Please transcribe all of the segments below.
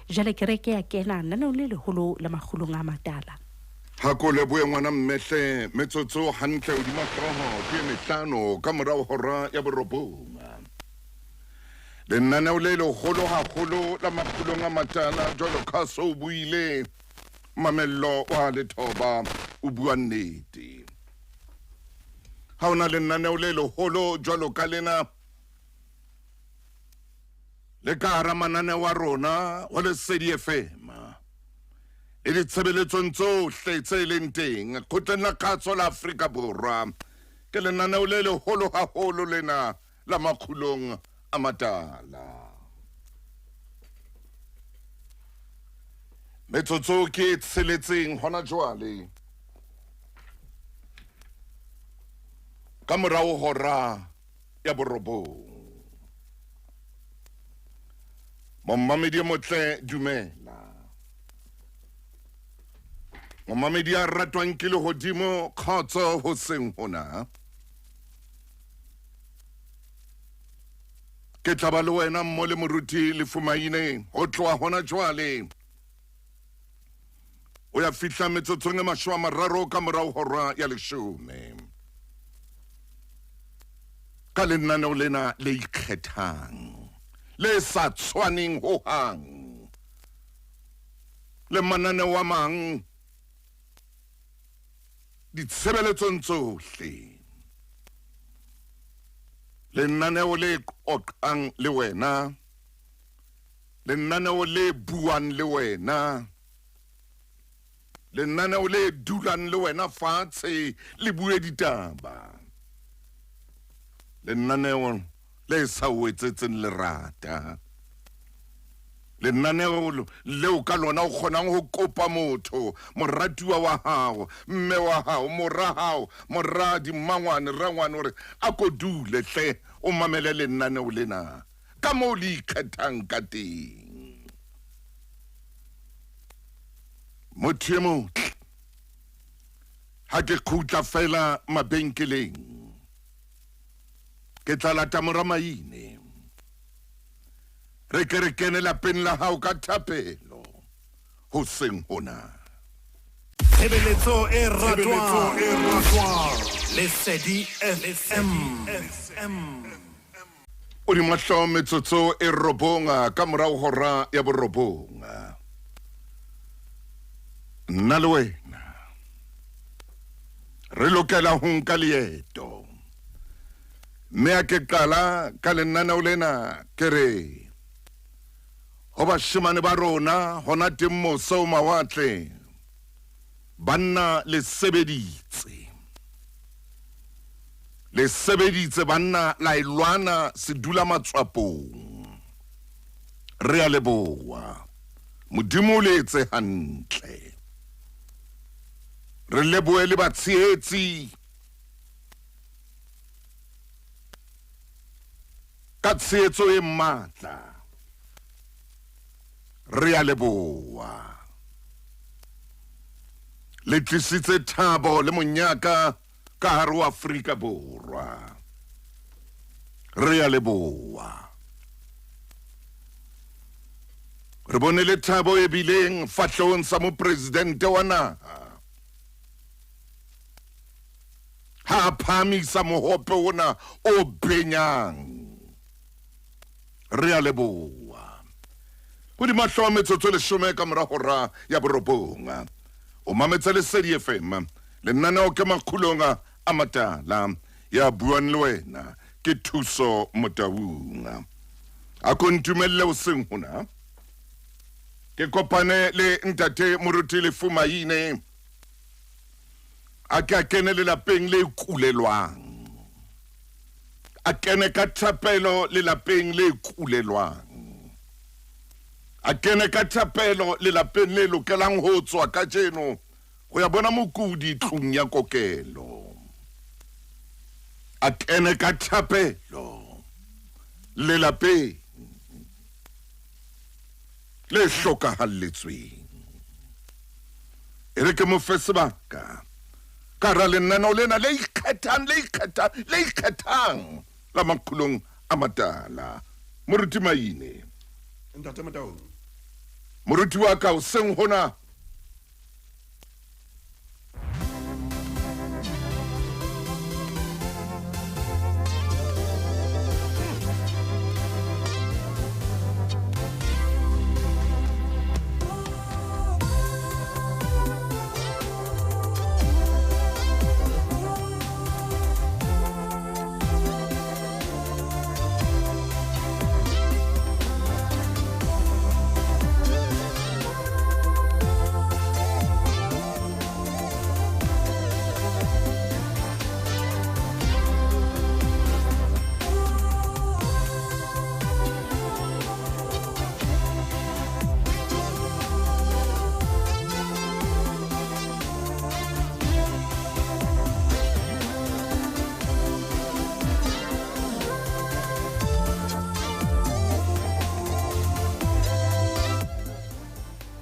Jwale kereke ya kena naneong le leholo la makgulong a matala. Ha ko lebohe ngwana mme hle, metsotso hantle hodima hlooho ke e mehlano ka morao hora ya borobong. Lenaneo le leholo haholo la makgulong a matala jwalo ka so buile Mamello wa Lethoba o bua nnete. Ha ona lenaneo le leholo jwalo ka lena le ka hara mananeo a rona wa Lesedi FM le ditshebeletsong tsohle tse leng teng kgotleng la kgatso la Afrika Borwa. Ke lenaneo le leholo haholo lena la makgulong a matala. Metsotso ke e tsheletseng hona jwale ka morao hora ya borobong. Momamedi e motle, dumela. Momamedi a ratwang ke lehodimo, kgotso hoseng hona. Ke tla ba le wena mmo le moruti Lefumaine ho tloha hona jwale o ya fihla metsotsong e mashome a mararo ka morao hora ya leshome ka lenaneo lena le ikgethang le sa tshwaneng hohang le mananeo a mang ditshebeletsong tsohle. Lenaneo le qoqang le wena, lenaneo le buang le wena, lenaneo le dulang le wena fatshe le bue ditaba, lenaneo le sa o etsetseng lerata, lenaneo leo ka lona o kgonang ho kopa motho, moratuwa wa hao, mme wa hao, mora hao, moradi, mmangwane, rangwane, hore a ko dule hle o mamele lenaneo lena ka moo le ikgethang ka teng. Motho e motle, ha ke kgutla fela mabenkeleng, ke tla lata mora Maine. Re ke re kene lapeng la hao ka thapelo hoseng hona. Tshebeletso e ratwang Lesedi FM. O di mahlo metsotso e robong ka morao hora ya borobong. Nna le wena re lokela ho nka leeto. Mme a ke qala ka lenaneo lena ke re ho bashemane ba rona hona teng mose o mawatle, banna le sebeditse, le sebeditse banna, la e lwana sedula matswapong. Re a leboha, Modimo o le etse hantle. Re lebohe le batshehetsi ka tshehetso e matla. Re a leboha. Le tlisitse thabo le monyaka ka hare ho Afrika Borwa. Re a leboha. Re bone le thabo e bileng fahlehong sa mopresidente wa naha ha a phahamisa mohope ona o benyang. Re a leboha. Hodima hlooho metsotso e leshome ka mora hora ya borobong. O mametse Lesedi FM. Lenaneo ke Makgulong a Matala. Ya buang le wena ke Thuso Motaung. A ko ntumelle hoseng hona ke kopane le Ntate Moruti Lefu Maine. A ke a kene lelapeng le kulelwang. A kene ka thapelo lelapeng le kulelwang. A kene ka thapelo lelapeng le lokelang ho tswa kajeno ho ya bona mokudi tlung ya kokelo. A kene ka thapelo lelapeng le hlokahalletsweng. E re ke mo fe sebaka ka hara lenaneo lena le ikgethang, le ikgethang, le ikgethang la Makgulong a Matala. Moruti Maine. Ntate Motaung. Moruti wa ka hoseng hona.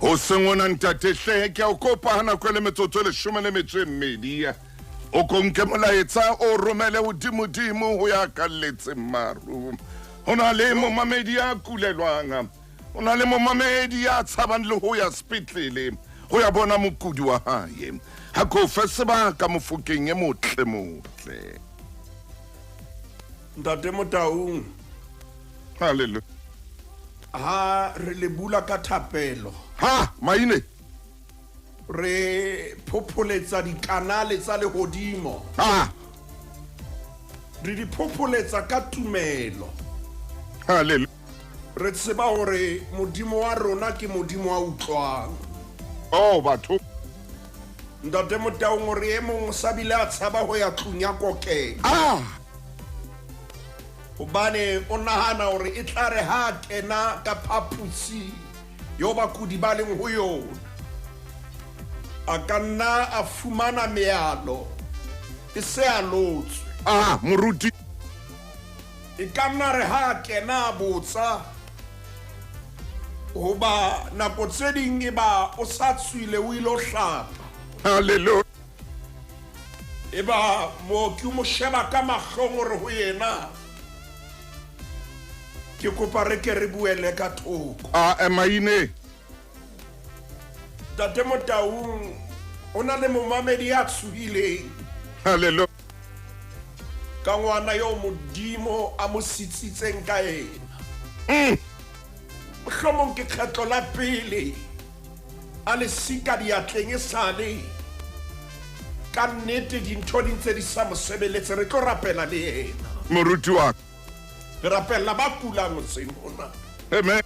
Hoseng ona ntate hle ke a o kopa ha nako e le metsotso e leshome le metso e mmedi o ko nke molaetsa o romele hodimodimo ho ya kalletseng maru. Ho na le momamedi ya kulelwang, ho na le momamedi ya tshabang le ho ya sepetlele ho ya bona mokudi wa hae. Ha ko fe sebaka mofokeng e motle motle. Ntate Motaung. Hallelujah. Ha re le bula ka thapelo. Ha, maine. Re phopholetsa dikanale tsa lehodimo. Ha. Re di phopholetsa ka tumelo. Hallelujah. Re tseba hore Modimo wa rona ke Modimo wa utlwang. Oh, batho. Ntate Motaung hore e mong o sa bile a tshaba ho ya tlung ya kokelo. Ah. Hobane o nahana hore e tla re ha a kena ka phaposi yo bakudi ba leng ho yona, a ka nna a fumana mealo e se a lotswe. Ah, moruti. E ka nna re ha a kena a botsa, hoba nako tse ding e ba o sa tswile o ilo hlapa. Hallelujah. E ba mooki o mo sheba ka mahlong hore ho yena, ke kopa re ke re buele ka thoko. A maine. Ntate Motaung o na le momamedi ya tshohileng. Hallelujah. Ka ngwana yo Modimo a mo sitsitseng ka yena. Mohlomong ke kgetlo la pele a le sika diatleng e sale. Ka nnete dintho di ntse di sa mo sebeletse, re tlo rapela le yena. Moruti wa ka. Re rapella ba kulang hoseng hona. Amen.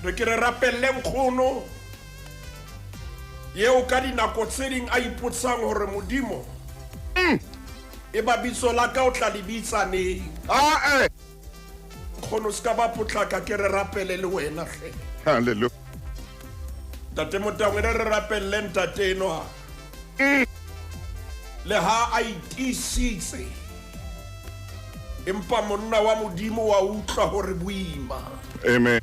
Re ke re rapelle nkgono eo ka dinako tse ding a ipotsang hore Modimo e ba bitso la ka o tla le bitsa neng. Ae. Nkgono se ka ba potlaka, ke re rapele le wena hle. Hallelujah. Ntate Motaung, re re rapelle ntate enwa. Le ha a itiisitse, empa monna wa Modimo wa utlwa hore boima. Amen.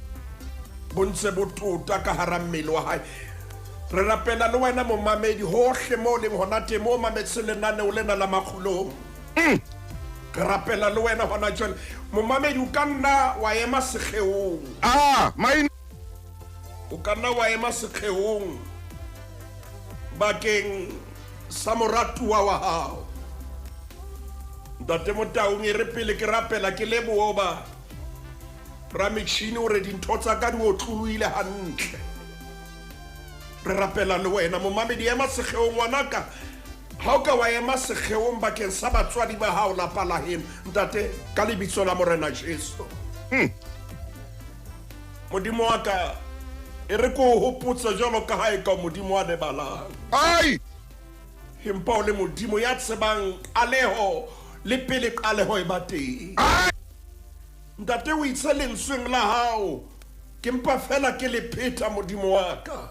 Bo ntse bo tota ka hara mmele wa hae. Re rapela le wena momamedi hohle mo leng hona teng, mo mametse lenaneo lena la Makgulong. Re rapela le wena hona jwale. Momamedi, o ka nna wa ema sekgeong. Ah, maine. O ka nna wa ema sekgeong bakeng sa moratuwa wa hao. Ntate Motaung, e re pele ke rapela ke lebohe hoba rametjhini hore dintho tsa ka di otlolohile hantle. Re rapela le wena momamedi, ema sekgeong ngwanaka. Ha o ka wa ema sekgeong bakeng sa batswadi ba hao, lapa la heno, ntate, ka lebitso la Morena Jesu. Modimo wa ka, e re ke o hopotse jwalo ka ha e ka Modimo wa lebalang. Ai! Empa o le Modimo ya tsebang qaleho le pele qaleho e ba teng. Ai! Ntate, o itse lentsweng la hao, ke mpa fela ke le pheta, Modimo wa ka.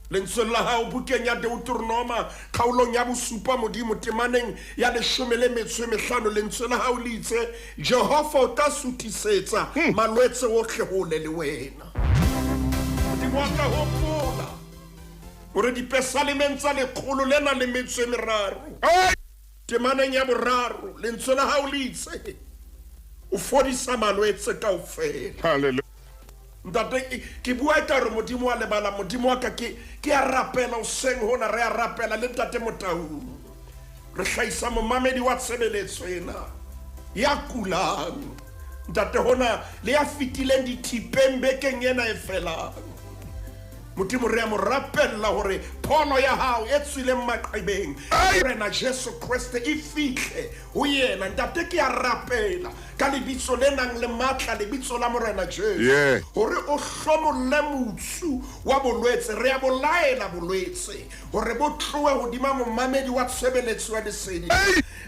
Lentsweng la hao bukeng ya Deuteronoma, kgaolong ya bosupa, Modimo, temaneng ya 15, lentswe la hao le itse, Jehova o tla suthisetsa malwetse ohle hole le wena. Modimo wa ka, hopola hore dipesalemeng tsa 103, temaneng ya 3, lentswe la hao le itse, o fodisa malwetse kaofela. Hallelujah. Ntate, ke bua ka hore Modimo wa lebala, Modimo wa ka, ke ke a rapela hoseng hona, re a rapela le Ntate Motaung. Re hlahisa momamedi wa tshebeletso ena ya kulang, Ntate, hona le ya fetileng dithipeng bekeng ena e felang. Modimo, re a mo rapella hore pholo ya hao e tswileng maqebeng, Morena Jesu Kreste, e fihle ho yena. Ntate, ke a rapela ka lebitso le nang le matla, lebitso la Morena Jesu, hore o hlomolle motsu wa bolwetse. Re a bo laela bolwetse hore bo tlohe hodima momamedi wa tshebeletso ya lesedi.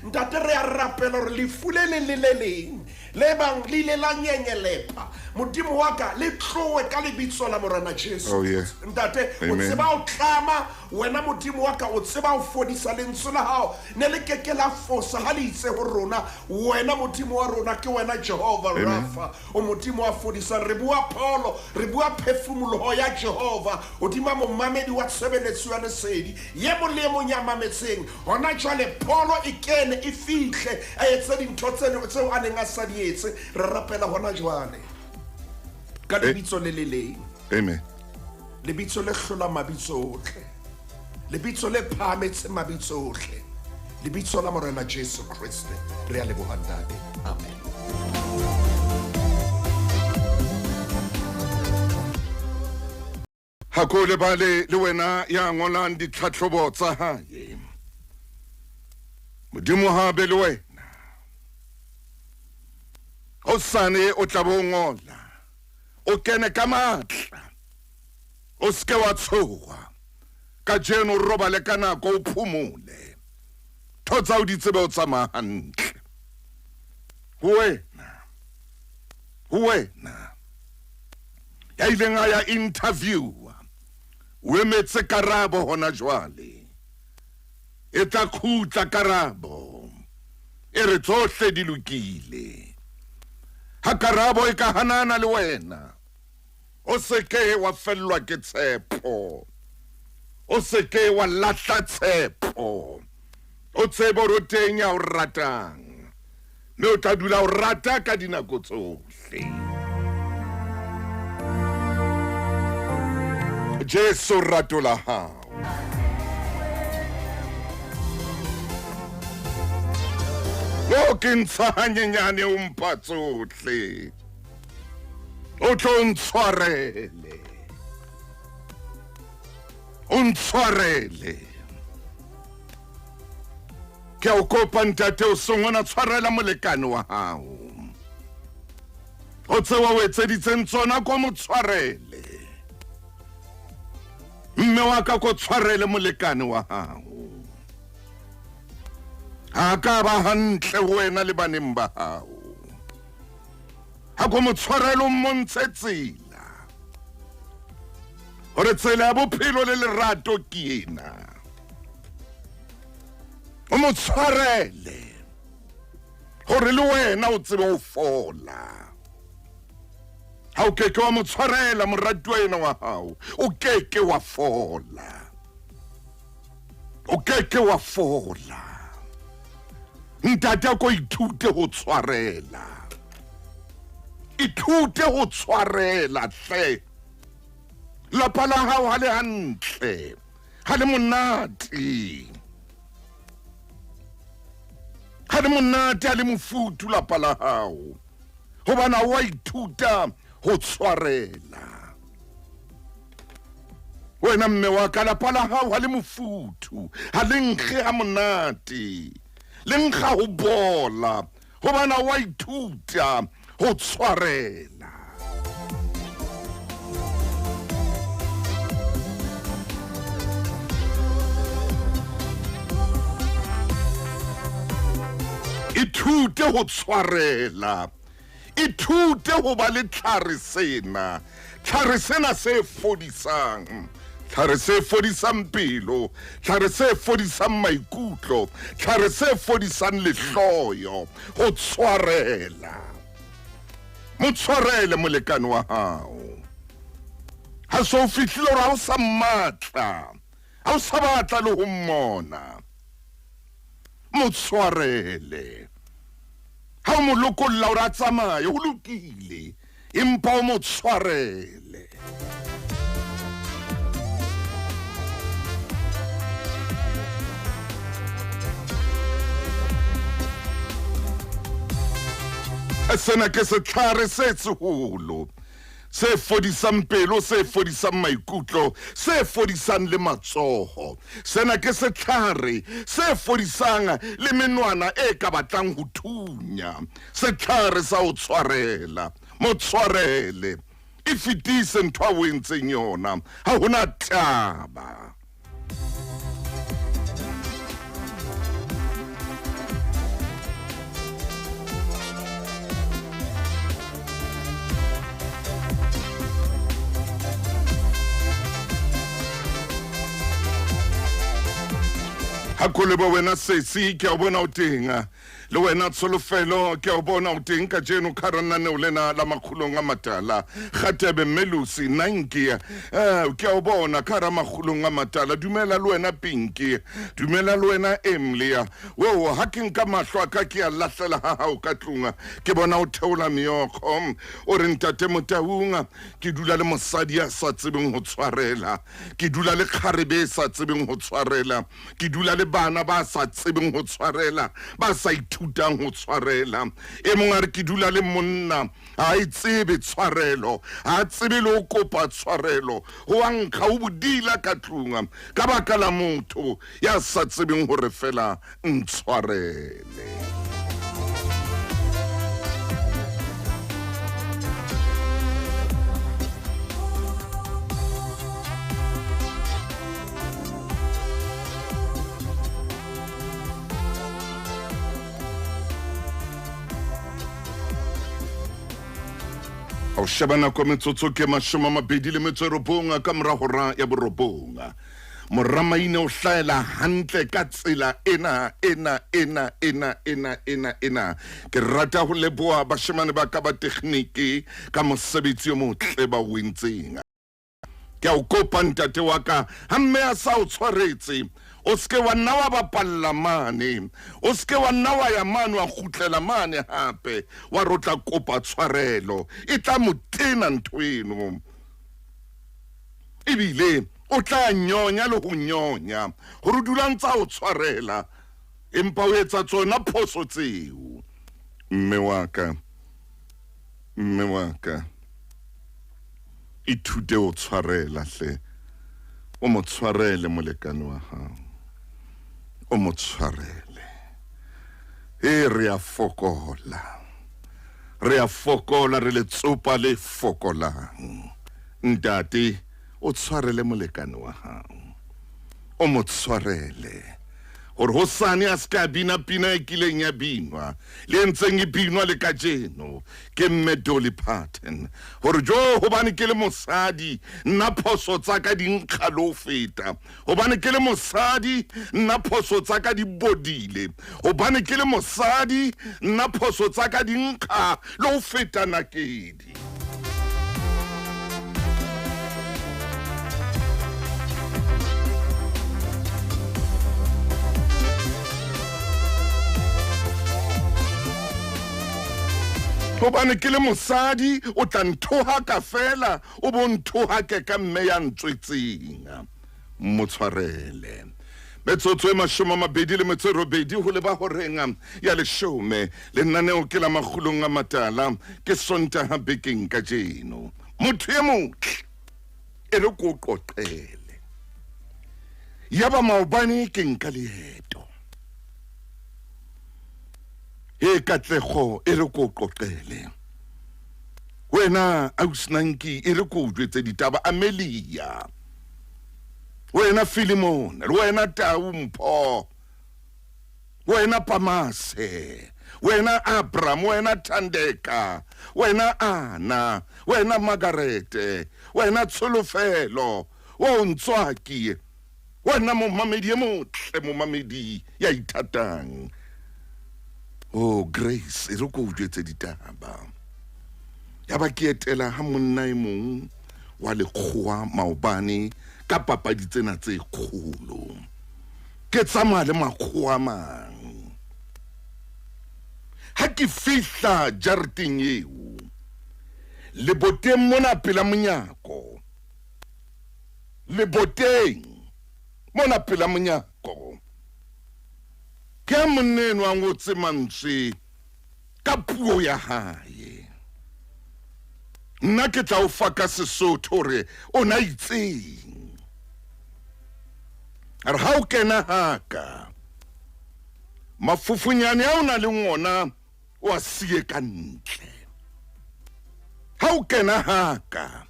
Ntate, re a rapela hore lefu le leng le le leng le bang le ile la nyenyelepa, Modimo wa ka, le tlohe ka lebitso la Morena Jesu. Oh, yeah. Ntate, o Amen. tseba ho tlama wena, Modimo wa ka, o tseba ho fodisa. Lentswe la hao ne le ke ke la fosa ha le itse ho rona, wena Modimo wa rona, ke wena Jehova Rafa, o Modimo wa fodisang. Re bua pholo, re bua phefumoloho ya Jehova hodima momamedi wa tshebeletso ya lesedi ye mong le e mong ya mametseng hona jwale. Pholo e kene, e fihle, a etse dintho tseo a neng a sa di etse. Re rapela hona jwale ka lebitso le le leng. Amen. Lebitso le hlola mabitso ohle, lebitso le phahametse mabitso ohle, lebitso la Morena Jesu Kreste. Re a leboha, Ntate. Amen. Ha ko lebale le wena ya ngolang ditlhatlhobo tsa hae. Modimo ha be le wena. Hosane o tla bo ngola, o kene ka matla, o seke wa tshoha. Kajeno o robale ka nako, o phomole, ntho tsa o di tsebe o tsamaya hantle. Ho wena, ho wena ya ileng a ya interviewa, o emetse karabo hona jwale, e tla khutla karabo e re tsohle di lokile. Ha karabo e ka hanana le wena, o se ke wa fellwa ke tshepo, o se ke wa lahla tshepo. O tsebe hore o teng ya o ratang, mme o tla dula o rata ka dinako tsohle. Jesu, rato la hao o ke ntsha hanyenyane, o mpha tsohle, o tlo ntshwarele, o ntshwarele. Ke a o kopa, ntate, o songwana tshwarela molekane wa hao, o tsewa o etseditseng tsona, ko mo tshwarele. Mme wa ka, ko tshwarele molekane wa hao, ha ka ba hantle ho wena le baneng ba hao. Ha ko mo tshwarele, o mmontshe tsela, hore tsela ya bophelo le lerato ke ena. O mo tshwarele hore le wena o tsebe ho fola. Ha o keke wa mo tshwarela moratuwa ena wa hao, o keke wa fola, o keke wa fola. Ntate, a ko ithute ho tshwarela, ithute ho tshwarela hle. Lapa la hao ha le hantle, ha le monate, ha le monate, ha le mofuthu lapa la hao, hobane ha wa ithuta ho tshwarela. Wena mme wa ka, lapa la hao ha le mofuthu, ha le nkge ha monate, le nkga ho bola, hobane ha wa ithuta ho tshwarela. Ithute ho tshwarela, ithute ho ba le tlhare sena, tlhare sena se fodisang, tlhare se fodisang pelo, tlhare se fodisang maikutlo, tlhare se fodisang lehloyo, ho tshwarela. Mo tshwarele molekane wa hao ha so o fihlile hore ha o sa mmatla, ha o sa batla le ho mmona. Mo tshwarele. Ha o mo lokolla hore a tsamaye, ho lokile. Empa o mo tshwarele. Sena ke setlhare se seholo se fodisang pelo, se fodisang maikutlo, se fodisang le matsoho. Sena ke setlhare se fodisang le menwana e ka batlang ho thunya. Setlhare sa ho tshwarela. Mo tshwarele. E fetise ntho a o entseng yona. Ha ho na taba. Ha ko leba wena sesi, ke a o bona o teng. Le wena Tsholofelo, ke a o bona o teng kajeno ka hara lenaneo lena la Makgulong a Matala. Kgatebe Mmelusi, Nanki, eh, ke a o bona ka hara Makgulong a Matala. Dumela le wena Pinky, dumela le wena Emily. Wo, ha ke nka mahlo a ka ke a lahlela ha hao ka tlung, ke bona o theola meokgo. O re, Ntate Motaung, ke dula le mosadi ya sa tsebeng ho tshwarela. Ke dula le kgarebe e sa tsebeng ho tshwarela. Ke dula le bana ba sa tsebeng ho tshwarela, ba sa ithutang ho tshwarela. E mong a re ke dula le monna, ha e tsebe tshwarelo, ha a tsebe le ho kopa tshwarelo. Ho a nkga, o bodila ka tlung ka baka la motho ya sa tsebeng hore fela ntshwarele. O sheba nako metsotso ke 29 ka mora hora ya borobong. Moramaine o hlaela hantle ka tsela ena ena ena ena ena ena ena. Ke rata ho leboha bashemane ba ka ba tekgniki ka mosebetsi o motle ba o entseng. Ke a o kopa ntate wa ka, ha mme a sa o tshwaretse, o se ke wa nna wa bapalla mane, o se ke wa nna wa ya mane wa kgutlela mane hape wa re o tla kopa tshwarelo. E tla mo tena ntho eno. Ebile o tla nyonya le ho nyonya gore o dula ntse a o tshwarela, empa o etsa tsona phoso tseo. Mme wa ka, mme wa ka, ithute o tshwarela hle. O mo tshwarele molekane wa hao, o mo tshwarele. E re a fokola, re a fokola, re letsopa le fokolang. Ntate, o tshwarele molekane wa hao, o mo tshwarele gore hosane a se ka bina pina e kileng ya binwa le e ntseng e binwa le kajeno ke mme Dolly Parton, gore jo hobane ke le mosadi nna phoso tsa ka di nkga le ho feta, hobane ke le mosadi nna phoso tsa ka di bodile, hobane ke le mosadi nna phoso tsa ka di nkga le ho feta nakedi. Hobane ke le mosadi o tla nthohaka fela, o bo nthohake ka mme ya ntswetseng. Mo tshwarele. Metsotso e 28 ho leba horeng ya leshome. Lenaneo ke la Makgulong a Matala, ke Sontaha bekeng kajeno. Motho e motle e re ko qoqele. Yaba maobane ke nka leeto. E Katlego e re ko qoqele. Wena Ausnanki e re ko jwetse ditaba. Amelia, wena Filimon, le wena Tau Mpho, wena Pamase, wena Abram, wena Thandeka, wena Ana, wena Margarete, wena Tsholofelo, wa o ntswaki, wena momamedi e motle, momamedi ya ithatang. Oh Grace, e re ko o jwetse ditaba. Ya ba ke etela ha monna e mong wa lekgowa maobane ka papadi tsena tse kgolo. Ke tsamaya le makgowa a mang. Ha ke fihla jareteng eo, Leboteng mona pela monyako. Leboteng mona pela monyako. Ke ha monna enwa a ngotse mantswe ka puo ya hae. Nna ke tla o fa ka Sesotho hore o na itseng. A re ha o kena haka, mafufunyane a o na leng ona o a siye ka ntle. Ha o kena haka,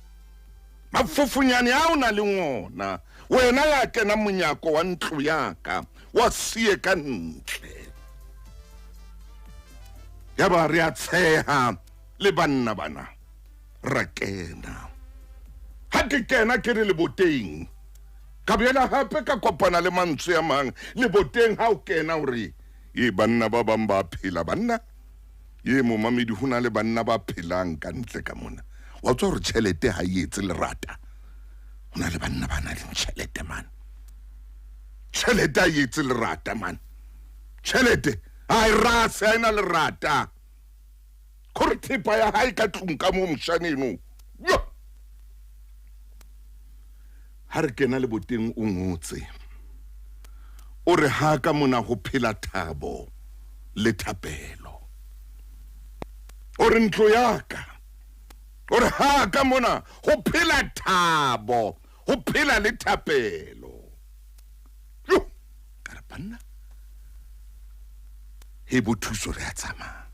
mafufunyane a o na leng ona, wena ya kena monyako wa ntlo ya ka, wa siye ka ntle. Yaba re a tsheha le banna bana, ra kena. Ha ke kena ke re leboteng, ka boela hape ka kopana le mantswe a mang leboteng. Ha o kena o re, ye banna ba bang ba phela banna. Ye momamedi, ho na le banna ba phelang ka ntle ka mona. Wa tswa hore tjhelete ha e etse lerata. Ho na le banna ba nang le tjhelete man. Tjhelete ha e etse lerata man. Tjhelete ha e rase, ha e na lerata. Kore thepa ya hae ka tlung ka moo moshane eno. Yo! Ha re kena leboteng o ngotse, o re ha ka mona ho phela thabo le thapelo. O re ntlo ya ka, o re ha ka mona ho phela thabo, ho phela le thapelo. Yo! Ka re banna, he bo thuso re a tsamaya.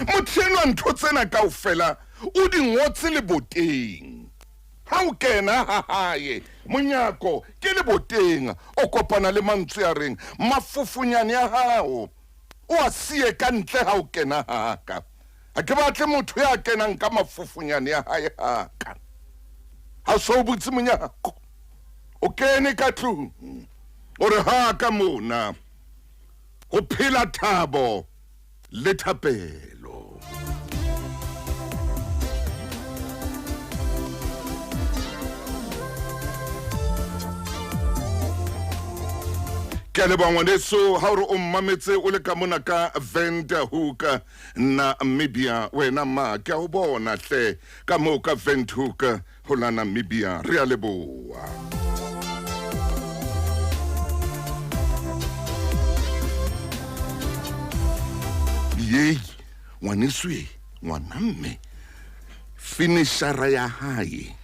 Motho enwa ntho tsena kaofela o di ngotse leboteng. Ha o kena ha hae monyako ke leboteng, o kopana le mantswe a reng mafufunyane a hao o a siye ka ntle ha o kena haka. Ha ke batle motho ya kenang ka mafufunyane a hae haka. Ha so o butse monyako, o kene ka tlung, o re ha ka mona ho phela thabo le thapelo. Ke a leboha ngwaneso ha o re o mmametse o le ka mona ka Ventahoek Namibia. Wena ma ke a o bona hle ka moo ka Windhoek ho la Namibia. Re a leboha. Yei ngwaneso e ngwana mme finishara ya hae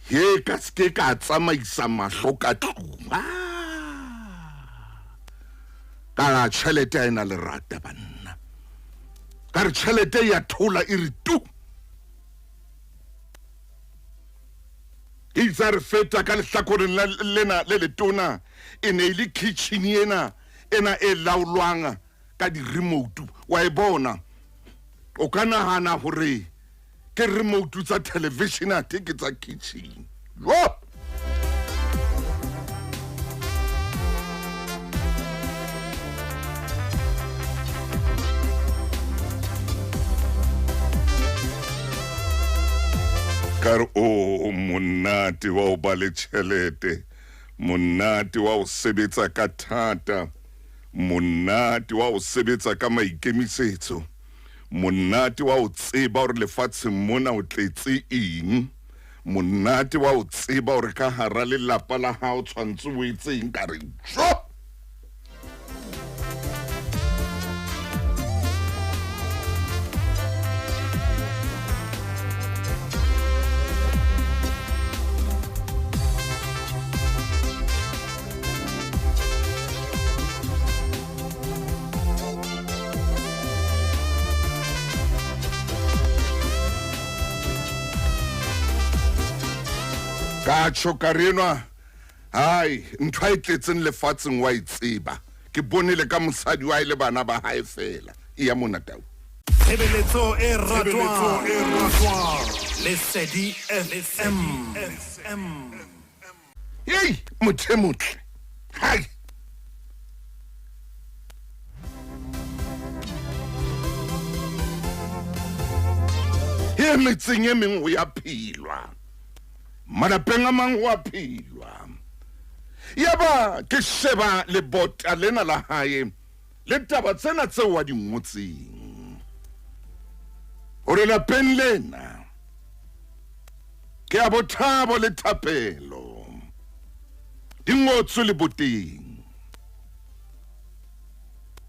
he ka se ka tsamaisa mahlo ka tlung. Ka tjhelete a ena lerata banna. Ka re tjhelete ya thola e re tu. Itse re feta ka lehlakoreng lena le letona, e ne e le kitchen ena ena e laolwang ka di-remote. Wa e bona, o ka nahana hore ke remote tsa television athe ke tsa kitchen. Jo! Ka re o monate wa ho ba le tjhelete, monate wa ho sebetsa ka thata, monate wa ho sebetsa ka maikemisetso, monate wa ho tseba hore lefatsheng mona o tletse eng, monate wa ho tseba hore ka hara lelapa la hao tshwantse o etse eng. Ka re jo! Ka tjho ka re enwa hai ntho a e tletseng lefatsheng wa e tseba. Ke bone le ka mosadi wa hae le bana ba hae fela. E ya mona tau. Tshebeletso e ratwang Lesedi FM. Hei motho e motle. Hai. E metseng e meng ho ya phelwa. Malapeng a mang ho a phelwa. Yaba ke sheba lebota lena la hae le taba tsena tseo a di ngotseng. Hore lapeng lena ke a bothabo le thapelo di ngotswe leboteng.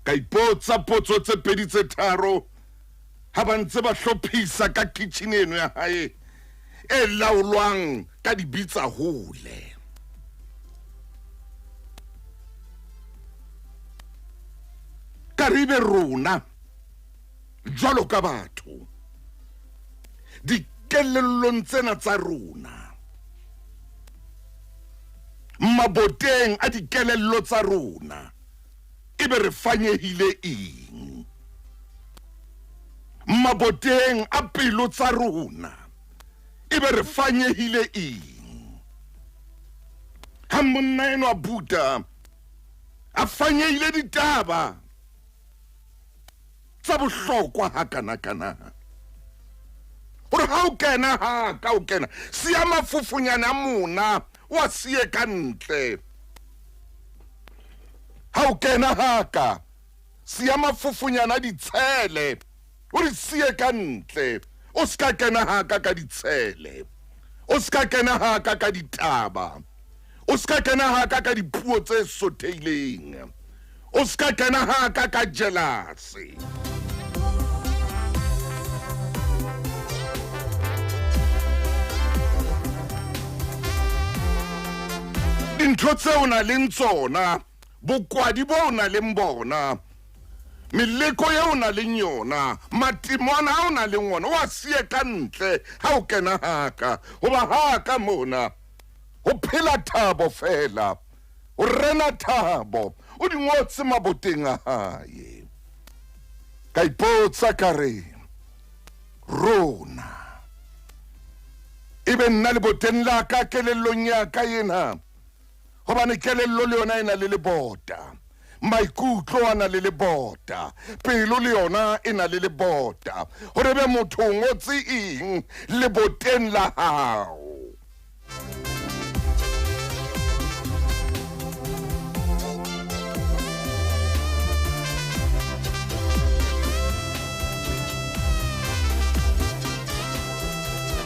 Ka ipotsa potso tse pedi tse tharo ha ba ntse ba hlophisa ka kitchen eno ya hae e laolwang ka dibitsa hole. Ka re be rona jwalo ka batho dikelellong tsena tsa rona, maboteng a dikelello tsa rona, ebe re fanyehile eng? Maboteng a pelo tsa rona, ebe re fanyehile eng? Ha monna enwa buta a fanyehile ditaba tsa bohlokwa hakana-kana, hore ha o kena ha ka o kena siya mafufunyana a mona wa siye ka ntle. Ha o kena ha ka siya mafufunyana a ditshele o di siye ka ntle. O ska kena ha ka ka ditshele, o ska kena ha ka ka ditaba, o ska kena ha ka ka dipuo tse sotheileng, o ska kena ha ka ka jealousy. Dintho tseo o nang le tsona, bokwadi bo o nang le bona, meleko eo o nang le yona, matimona a o nang le ona, o a siye ka ntle ha o kena haka. Hoba haka mona ho phela thabo fela, o rena thabo, o di ngotse maboteng a hae. Ka ipotsa ka re rona ebe nna leboteng la ka kelellong ya ka ena, hobane kelello le yona e na le lebota, maikutlo a na le lebota, pelo le yona e na le lebota, hore be motho o ngotse eng leboteng la hao.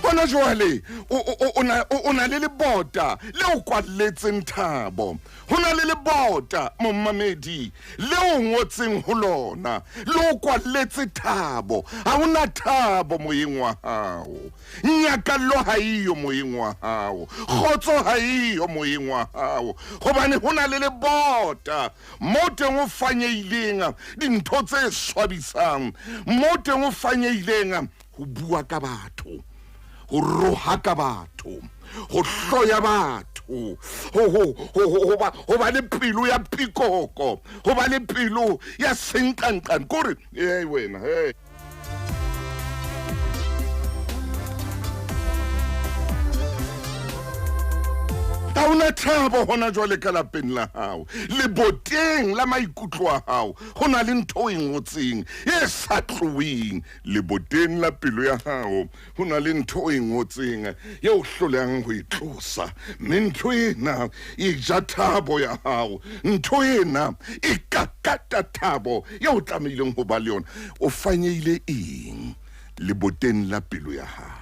Hona jwale o na le lebota le o kwalletseng thabo, ho na le lebota momamedi le o ngotseng ho lona le o kwalletse thabo. Ha hona thabo moyeng wa hao, nyakallo ha eyo moyeng wa hao, kgotso ha eyo moyeng wa hao, hobane ho na le lebota mo teng o fanyehileng dintho tse swabisang, mo teng o fanyehileng ho bua ka batho, ho rohaka batho, ho hloya batho, ho ba le pelo ya pikoko, ho ba le pelo ya senqanqane. Kore ee wena, hey. Ha hona thabo hona jwale ka lapeng la hao, leboteng la maikutlo a hao ho na le ntho e ngotseng e sa tloheng. Leboteng la pelo ya hao ho na le ntho e ngotseng eo hlolehang ho e tlosa, mme ntho ena e ja thabo ya hao, ntho ena e kakata thabo eo o tlamehileng ho ba le yona. O fanyehile eng leboteng la pelo ya hao?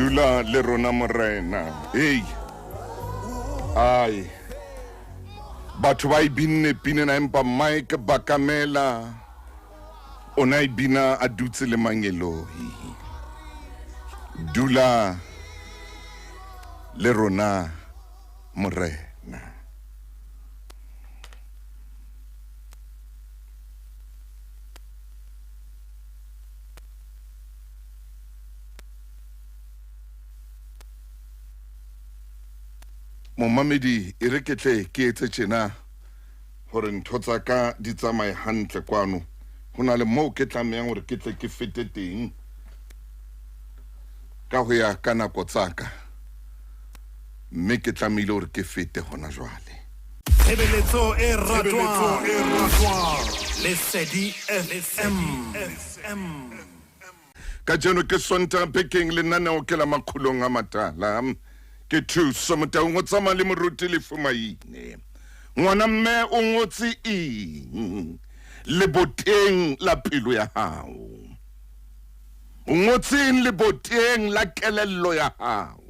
Dula le rona Morena. Hei. Ai. Batho ba e binne pina ena empa Mike Bakamela o ne a e bina a dutse le mangeloi. Dula le rona Morena. Momamedi, e re ke tle ke etse tjena hore ntho tsa ka di tsamaye hantle kwano. Ho na le moo ke tlamehang hore ke tle ke fete teng ka ho ya ka nako tsa ka, mme ke tlamehile hore ke fete hona jwale. Tshebeletso e ratwang Lesedi FM. Kajeno ke Sontaha bekeng, lenaneo ke la Makgulong a Matala. Ke Thuso Motaung o tsamaya le Moruti Lefu Maine. Ngwana mme o ngotse eng leboteng la pelo ya hao? O ngotse eng leboteng la kelello ya hao?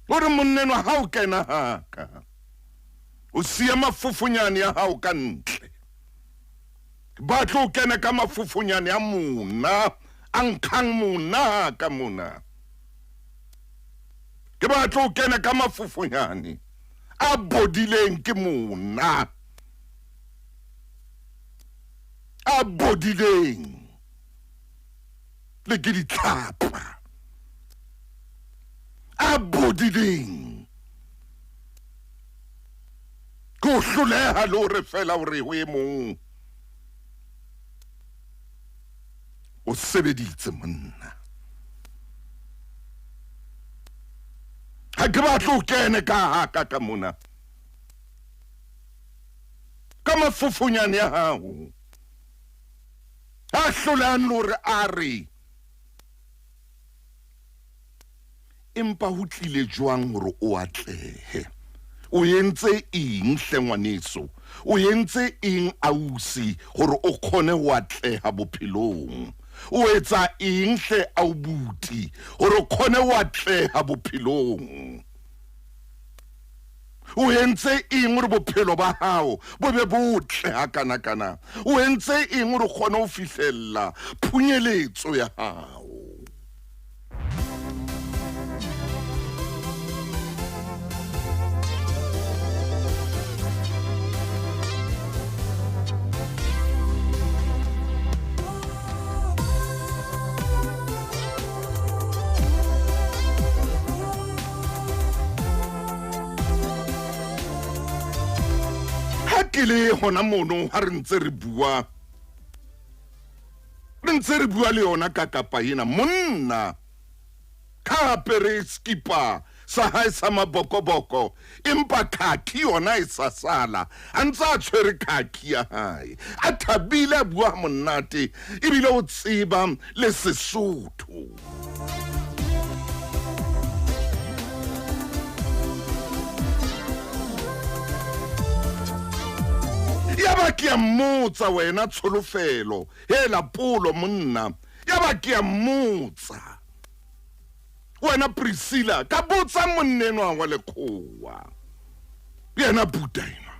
O re monnenwa ha o kena haka, o siya mafofonyane ya hao ka ntle. Ba tlo kena ka mafofonyane a mona, a nkgang mona ka mona. Ke ba tlo kena ka mafofonyane a bodileng ke mona. A bodileng le ke ditlhapa. A bodileng. Ke o hloleha le hore fela hore ho e mong o sebeditse monna. Ha ke batle o kene ka haka ka mona ka mafofonyane ya hao a hlolang le hore a re Empa ho tlile jwang hore o atlehe? O entse eng hle ngwaneso? O entse eng ausi hore o kgone ho atleha bophelong? O etsa eng hle aubuti hore o kgone ho atleha bophelong? O entse eng hore bophelo ba hao bo be botle hakanakana? O entse eng hore o kgone ho fihlella phunyeletso ya hao? Ha ke le hona mono ha re ntse re bua re ntse re bua le yona ka kapa ena monna ka apere skipa sa hae sa mabokoboko empa khakhi yona e sa sala a ntse a tshwere khakhi ya hae a thabile a bua monate ebile o tseba le Sesotho. Yaba ke a mmotsa wena Tsholofelo hela polo monna yaba ke a mmotsa wena Priscilla ka botsa monnenwa wa lekgowa yena buta enwa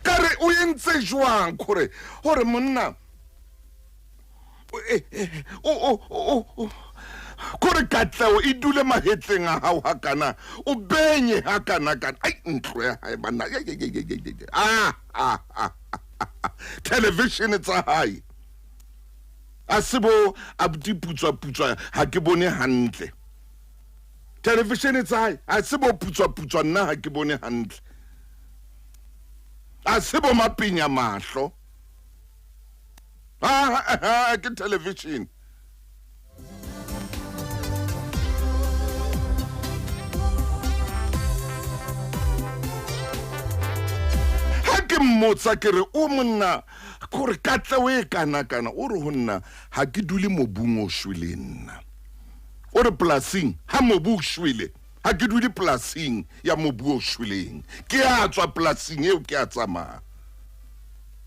ka re o entse jwang gore gore monna kore katlego e dule mahetleng a gago ga kana o benye ga kana kana ai ntlo ya gae banna a television tsa gae a se bo a diputswa-putswa ga ke bone hantle television tsa gae a se bo putswa-putswa nna ga ke bone hantle a se bo mapenya mahlo ah, ke television ha ke mmotsa ke re o monna gore katleo e kana-kana o re go nna ga ke dule mobung o shwele nna o re polasing ha mobu o shwele ga ke dule polasing ya mobu o shweleng ke a tswa polasing eo ke a tsamaya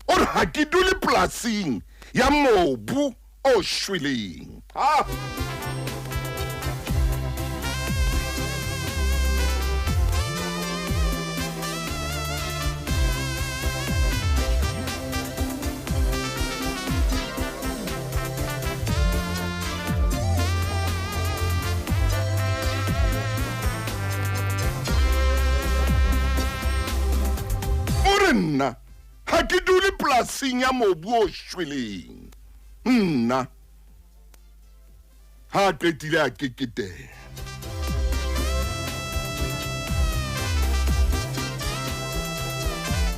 o re ga ke dule polasing ya mobu o shweleng. Ha! O re nna ga ke dule polasing ya mobu o shweleng nna ha a qetile a keketeha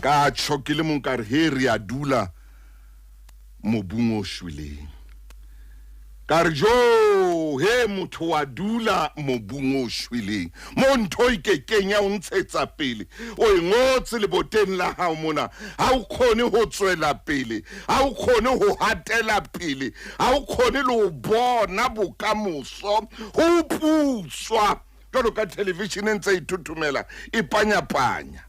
ka tjho ke le mong ka re he re a dula mobung o shweleng ka re jo he motho wa dula mobung o shweleng mo ntho e kekeng ya o ntshetsa pele o e ngotse leboteng la hao mona ha o kgone ho tswela pele ha o kgone ho hatela pele ha o kgone le ho bona bokamoso ho putswa jwalo ka television e ntse e thothomela e panyapanya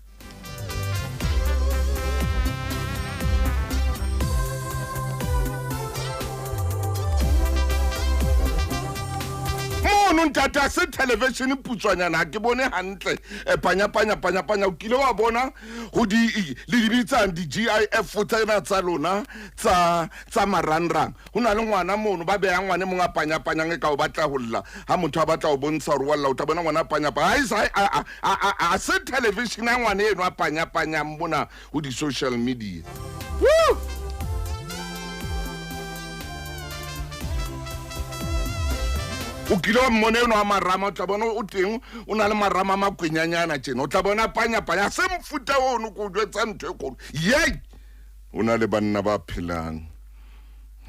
mono ntate a se television putswanyana ha ke bone hantle eh, panyapanya panyapanya o kile wa bona go di le di bitsang di-gif tsena tsa lona tsa tsa marangrang go na le ngwana mono ba beya ngwane mongwe a panyapanyang e ka o batla go lla ga motho a batla go bontsha gore wa lla o tla bona ngwana a panyapanya a se television ya ngwane eno a panyapanyang mona go di-social media. Woo! O kile wa mmone eno a marama, o tla bona o teng o na le marama a makwenyanyana tjena, o tla bona panyapanya se mofuta ono ko o jwetsa ntho e kgolo yei. Ho na le banna ba phelang,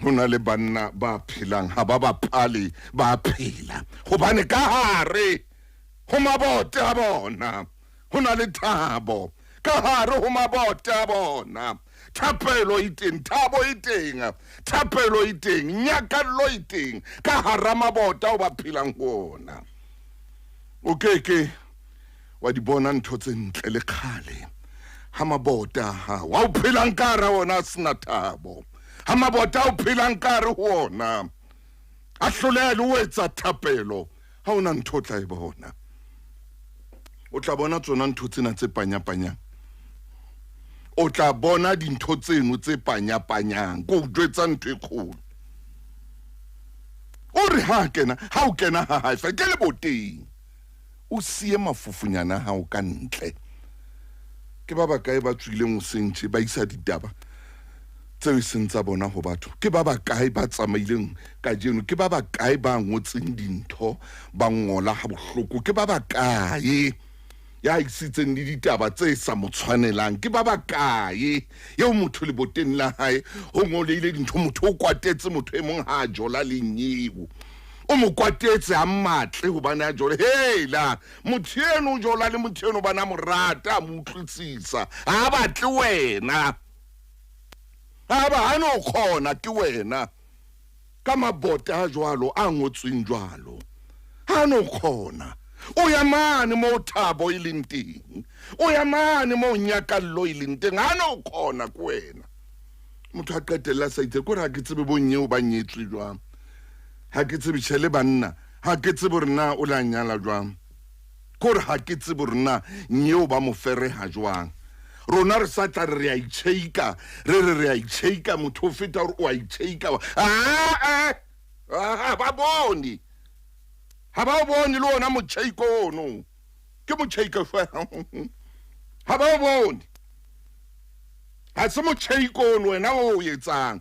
ho na le banna ba phelang, ha ba bapale, ba phela hobane ka hare ho mabote a bona ho na le thabo, ka hare ho mabote a bona thapelo e teng, thabo e teng, thapelo e teng, nyakallo e teng ka hara mabota ao ba phelang ho ona. O keke wa di bona ntho tse ntle le kgale ha mabota a hao a o phelang ka hara ona a sena thabo, ha mabota a o phelang ka hare ho ona a hloleha le ho etsa thapelo, ha ona ntho o tla e bona. O tla bona tsona ntho tsena tse panyapanyang, o tla bona dintho tseno tse panyapanyang, ko o jwetsa ntho e kgolo. O re ha kena, ha o kena ha hae fa ke leboteng, o siye mafufunyana a hao ka ntle. Ke ba bakae ba tswileng hoseng tje ba isa ditaba tseo e seng tsa bona ho batho? Ke ba bakae ba tsamaileng kajeno? Ke ba bakae ba ngotseng dintho ba ngola ha bohloko? Ke ba bakae ya isitseng le ditaba tse sa mo tshwanelang? Ke ba bakae eo motho leboteng la hae ho ngoleile dintho, motho o kwatetse motho e mong ha a jola le nyeo, o mo kwatetse a mmatle hobane a jole. Hela motho eno o jola le motho eno hobane a mo rata, a mo utlwisisa, ha a batle wena, ha ba ha no kgona ke wena ka mabota a jwalo a ngotsweng jwalo, ha no kgona. O ya mane moo thabo e leng teng, o ya mane moo nyakallo e leng teng, ha no kgona ke wena. Motho a qetella sa itse kore ha ke tsebe bonyeo ba nyetswe jwang, ha ke tsebe tjhe le banna, ha ke tsebe hore na o la nyala jwang, kore ha ke tsebe hore na nyeo ba mo fereha jwang. Rona re sa tla re re a itjheika, re re re a itjheika, motho o feta hore o a itjheika. Aa, ha ba bone, ha ba o bone le ona motjheiko ono, ke motjheiko fela, ha ba o bone, ha se motjheiko ono wena o o etsang.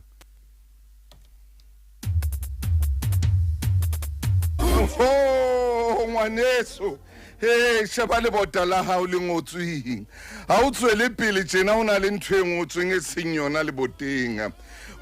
Oho, ngwaneso, he sheba lebota la hao le ngotsweng. Ha o tswele pele tjena, ho na le ntho e ngotsweng e seng yona leboteng.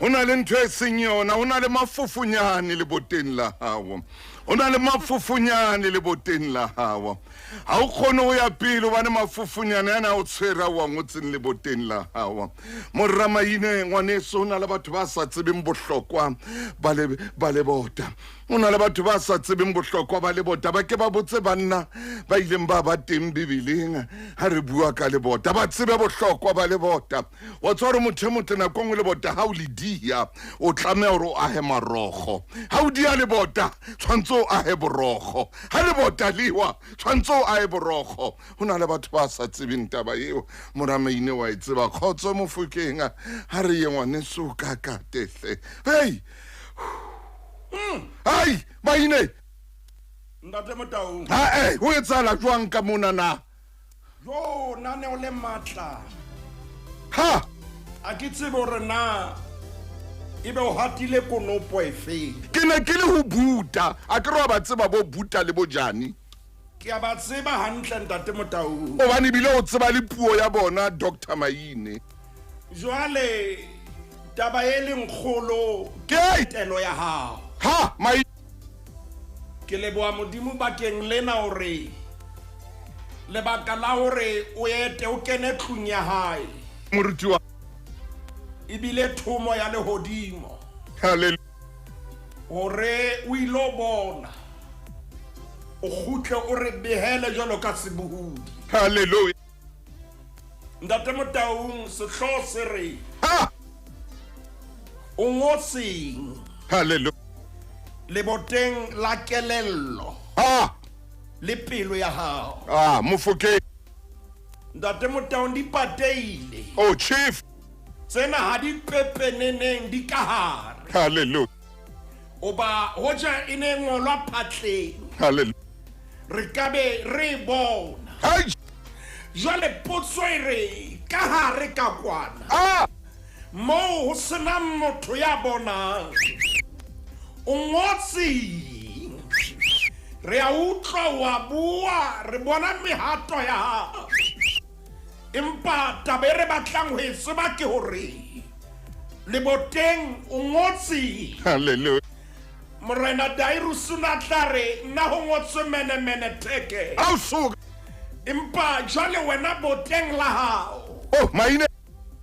Ho na le ntho e seng yona, ho na le mafufunyane leboteng la hao. Ho na le mafufunyane leboteng la hao. Ha o kgone ho ya pele hobane mafufunyane ana o tshwere a o a ngotseng leboteng la hao. Moramaine ngwaneso, ho na le batho ba sa tsebeng bohlokwa ba le ba lebota. Ho na le batho ba sa tsebeng bohlokwa ba lebota. Ba ke ba botse banna ba ileng ba ba teng Bibeleng ha re bua ka lebota, ba tsebe bohlokwa ba lebota. Wa tseba hore motho e motle nako e nngwe lebota ha o le diya o tlameha hore o ahe marokgo. Ha o diya lebota tshwantse o ahe borokgo, ha lebota lewa tshwantse o ahe borokgo. Ho na le batho ba sa tsebeng taba eo, moramaine wa e tseba. Kgotso Mofokeng, ha re ye ngwaneso ka katehle. Hei ai Maine, Ntate Motaung. Ha ho etsahala jwang ka mona na? Jo, naneo le matla. Ha a ke tsebe hore na ebe o hatile konopo efeng. Ke ne ke le ho buta, a ke re wa ba tseba bo buta le bojane. Ke a ba tseba hantle ntate Motaung. Hobane ebile o tseba le puo ya bona Dr. Maine. Jwale taba e leng kgolo ke telo ya hao. Ha Maine, ke leboha Modimo bakeng lena hore lebaka la hore o ete o kene tlung ya hae. Moruti wa ebile thomo ya lehodimo. Hallelujah. Hore o ilo bona o kgutle o re behele jwalo ka sebohodi. Hallelujah. Ntate Motaung, sehlooho se re ha o ngotseng hallelujah leboteng la kelello ha le pelo ya hao. Ah, Mofokeng. Ntate Motaung, di pateile. Oh chief. Tsena ha di pepeneneng, di ka hare. Hallelujah. Oba hoja e ne ngolwa phatleng. Hallelujah. Re ka be re bona. Hai. Jwale potso e re ka hare ka kwana. Ah. Moo ho sena motho ya bonang. O ngotseng. Re a utlwa wa bua, re bona mehato ya hao. Empa taba e re batlang ho e tseba ke hore leboteng o ngotseng. Hallelujah. Morena Dairus o na tla re nna ho ngotswe mene mene theke. Ausuka. Empa jwale wena boteng la hao. Oh Maine.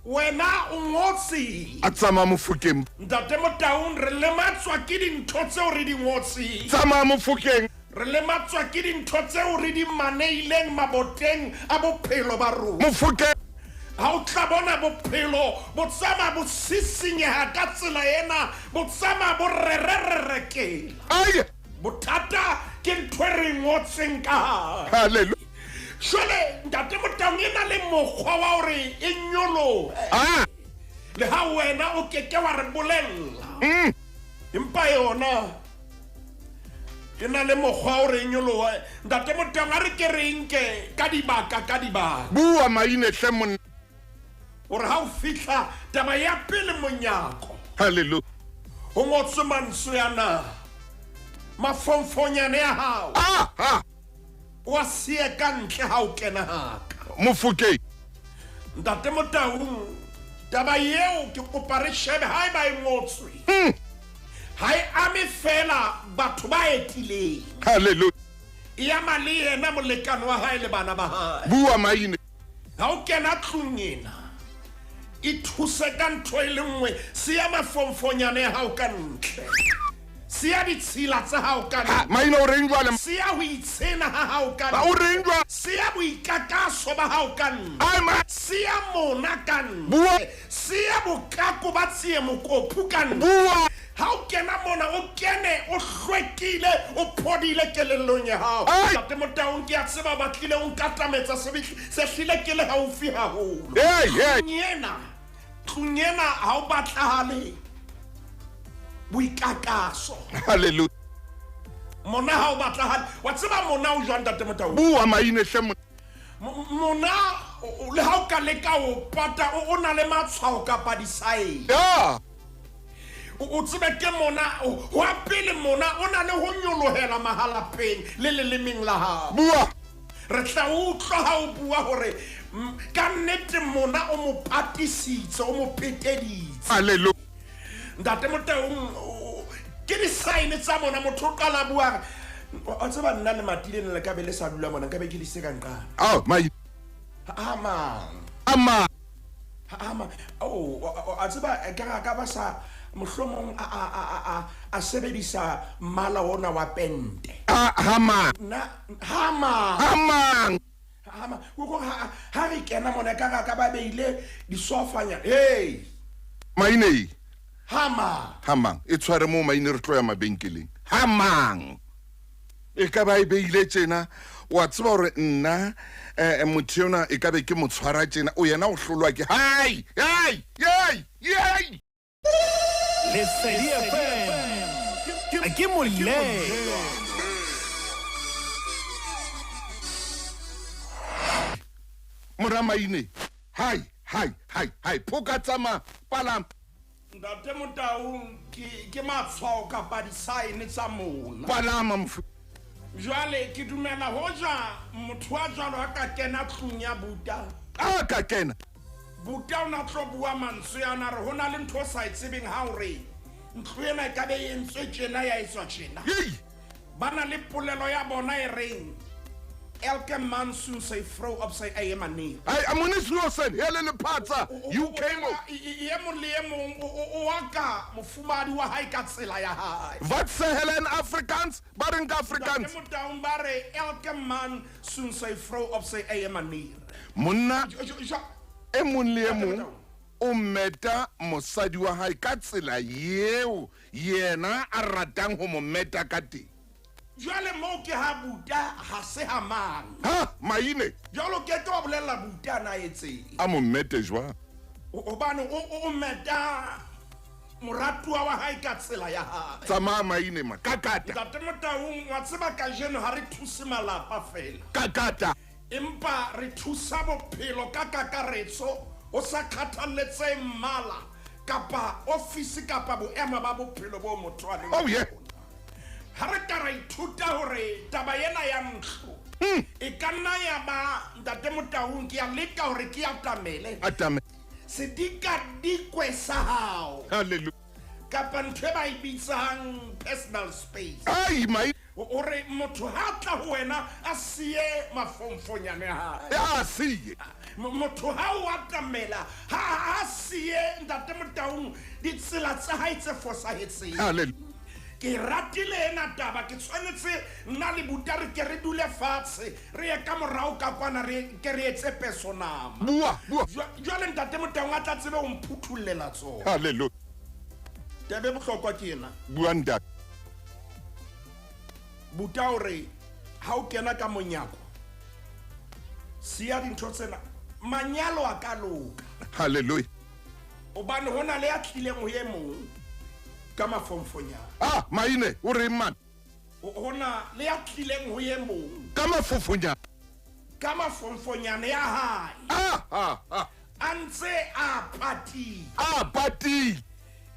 Wena o ngotseng. A tsamaya Mofokeng. Ntate Motaung, re lematswa ke dintho tseo re di ngotseng. Tsamaya Mofokeng. Re lematswa ke dintho tseo re di maneileng maboteng a bophelo ba rona. Mofokeng. Ha o tla bona bophelo bo tsamaya bo sisinyeha ka tsela ena, bo tsamaya bo rerererekela. Ai. Bothata ke ntho e re ngotseng ka hare. Hallelujah. Jwale ntate Motaung, e na le mokgwa wa hore e nyolohe. Ah. Le ha wena o keke wa re bolella. Empa yona e na le mokgwa o re nyolohe. Ntate Motaung, a re ke re nke ka dibaka ka dibaka. Bua Maine hle monna. Hore ha o fihla taba ya pele monyako. Hallelujah. Ho ngotswe mantswe ana. Mafonfonyane ya hao. Ah ha. Wa siya ka ntle ha o kena haka. Mofokeng. Ntate Motaung, taba eo ke kopa re shebe ha eba e ngotswe. Ha e ame fela batho ba etileng. Hallelujah. E ama le yena molekane wa hae le bana ba hae. Bua Maine. Ha o kena tlung ena, e thuse ka ntho e le nngwe, siya mafonfonyane ya hao ka ntle. Siya ditshila tsa hao ka ntle. Maine o reng jwale? Siya ho itshena ha hao ka Ba o reng jwale? Siya boikakaso ba hao ka ntle. Ai ma. Siya mona ka ntle. Bua. Siya bokako ba tsie mokopu ka ntle. Bua. Ha o kena mona, o kene, o hlwekile, o phodile kelellong ya hao. Ai. Ntate Motaung, ke a tseba ba tlile o nkatametsa se hlile ke le haufi haholo. Hey, hey. Tlung ena ha o batlahale boikakaso. Hallelujah. Mona ha o batlahale. Wa tseba mona o jwang ntate Motaung? Bua Maine hle monna. Mona le ha o ka leka o pata, o na le matshwao kapa disaene. Yeah. O tsebe ke mona, ho a pele mona o na le ho nyolohela mahalapeng le lelemeng la hao. Bua. Re tla utlwa ha o bua hore ka nnete mona o mo patisitse, o mo peteditse. Hallelujah. Ntate Motaung, ke di-sign tsa mona motho o qala bua. O tseba nna le matile ne le ka be le sa dula mona, nka be ke le se ka nqana. Ao, mai. Ha mang. Ama. Ha mang. Oh, a tseba ka ka ba sa mohlomong a sebedisa mmala ona wa pente. Ha mang. Na ha mang. Ha mang. Ha mang. Go ha re kena mona ka ka ba beile disofanya. Hey. Maine. Hamang. Hamang. E tshware mo maine re tlo ya mabenkeleng. Hamang. E ka ba e beile tjena, wa tseba hore nna motho yona e ka be ke mo tshwara tjena, o yena o hlolwa ke hai, hai, hai, hai. Lesedi FM ke molelwa. Mora Maine, hai, hai, hai, hai, phoka tsamaya, palama. Ntate Motaung ke matshwao kapa di-sign tsa mona. Palama mofu. Jwale ke dumela hoja motho wa jwalo a ka kena tlung ya buta. A ka kena. Buta o na tlo bua mantswe ana re hona le ntho o sa e tsebeng ha o re ntlo ena e ka be e entswe tjena ya etswa tjena. Hei. Ba na le polelo ya bona e reng elke man soon sy vrou op sy eie manier. Hey, amone slosen, hele lephatsa, you came up. E mong le e mong o wa ka mofumadi wa hae ka tsela ya hae. Wat sê hulle in Afrikaans? Ba reng ka Afrikaans? Ntate Motaung ba re elke man soon sy vrou op sy eie manier. Monna e mong le e mong o meta mosadi wa hae ka tsela eo yena a ratang ho mo meta ka teng. Jwale moo ke ha buta ha se ha mang. Ha, Maine. Jwalo ke tlo bolella buta na etseng. A mo mete jwang? Hobane o meta moratuwa wa hae ka tsela ya hae. Tsamaya Maine ma, kakata. Ntate Motaung wa tseba kajeno ha re thuse malapa fela. Kakata. Empa re thusa bophelo ka kakaretso o sa kgathalletse mmala kapa ofisi kapa boemo ba bophelo bo motho a leng. Oh yeah. Ha re ka ra ithuta hore taba ena ya ntlo e ka nna ya ba Ntate Motaung ke a leka hore ke atamele. Atame. Sedikadikwe sa hao. Hallelujah. Kapa ntho e ba e bitsang personal space. Ai mai. Hore motho ha tla ho wena a siye mafomfonyane a hae. A siye. Motho ha o atamela ha a siye Ntate Motaung ditsela tsa hae tse fosahetseng. Hallelujah. Ke ratile ena taba ke tshwanetse nna le buta re ke re dule fatshe re ye ka morao ka kwana re ke re etse personama. Bua, bua. Jwale Ntate Motaung a tla tsebe ho mphuthollela tsona. Hallelujah. Taba e bohlokwa ke ena. Bua ntate. Buta hore ha o kena ka monyako siya dintho tsena, manyalo a ka loka. Hallelujah. Hobane hona le ya tlileng ho e mong ka mafomfonyana. Ah, Maine, o reng man? Hona le ya tlileng ho e mong ka mafofonyana. Ka mafomfonyana ya hae. Ah, ah, ah. A ntse a patile. A patile.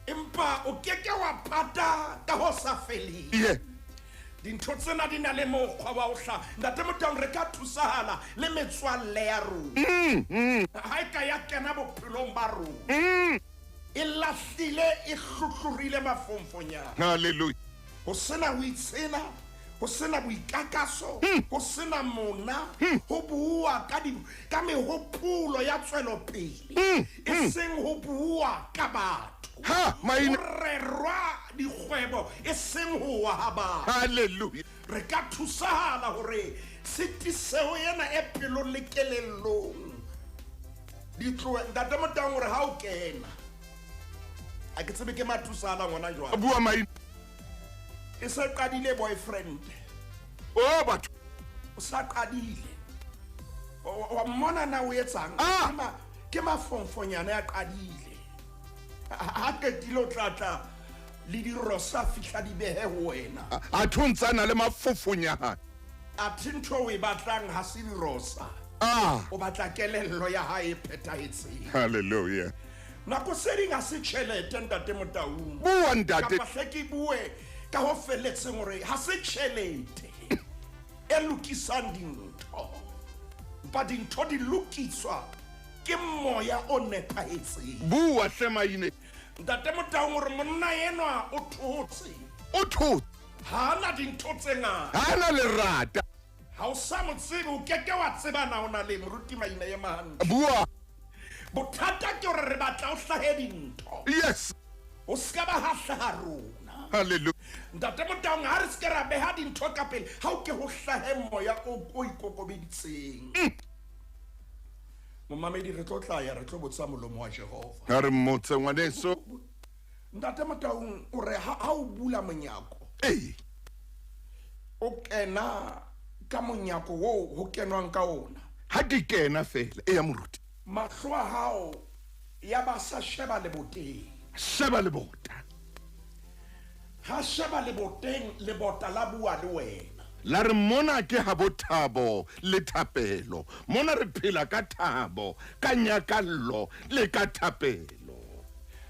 Empa o keke wa pata ka ho sa feleng. Yeah. Dintho tsena di na le mokgwa wa ho hlaha. Ntate Motaung re ka thusahala le metswalle ya rona. Ha e ka ya kena bophelong ba rona. E lahlile e hlohlorile mafomfonyana. Hallelujah. Ho sena ho itshela, ho sena boikakaso, ho sena mona, ho bua ka di ka mehopolo ya tswelopele, e seng ho bua ka batho. Ha, Maine. Ho rerwa dikgwebo e seng ho wa ha batho. Hallelujah. Re ka thusahala hore tshitiseho ena e pelong le kelellong di tlohe. Ntate Motaung hore ha o kena a ke tsebe ke mathusana ngwana jwang. Bua Maine. E se qadile boyfriend. Oh batho. O sa qadile. Wa mmona na o etsang? Ke mafomfonyana ya qadile. Ha qetile o tla le dirosa fihla di behe ho wena. A thontsana le mafofonyana. A thintho o e batlang ha se dirosa. Ah. O batla kelello ya hae e phethahetseng. Hallelujah. Nako se ding ha se tjhelete Ntate Motaung. Bua ntate. Kapa hle ke bue ka ho felletseng hore ha se tjhelete e lokisang dintho. Empa dintho di lokiswa ke moya o nepahetseng. Bua hle Maine. Ntate Motaung hore monna enwa o thotse. O thotse. Ha ana dintho tse ngata. Ha ana lerata. Ha o sa mo tsebe o keke wa tseba na o na le moruti Maine e mahantle. Bua. Bothata ke hore re batla o hlahe dintho. Yes. O ska ba ha hlaha rona. Hallelujah. Ntate Motaung ha re se ke ra beha dintho ka pele, ha o ke ho hlahe moya o ikokobeditseng. Momamedi re tlo tla ya re tlo botsa molomo wa Jehova. Ha re mmotse ngwaneso. Ntate Motaung o re ha o bula monyako, ee, o kena ka monyako wo ho kenwang ka ona. Ha ke kena fela, eya moruti. Mahlo a hao ya ba sa sheba leboteng. Sheba lebota. Ha sheba leboteng, lebota la bua le wena. La re mona ke ha bothabo le thapelo. Mona re phela ka thabo, ka nyakallo le ka thapelo.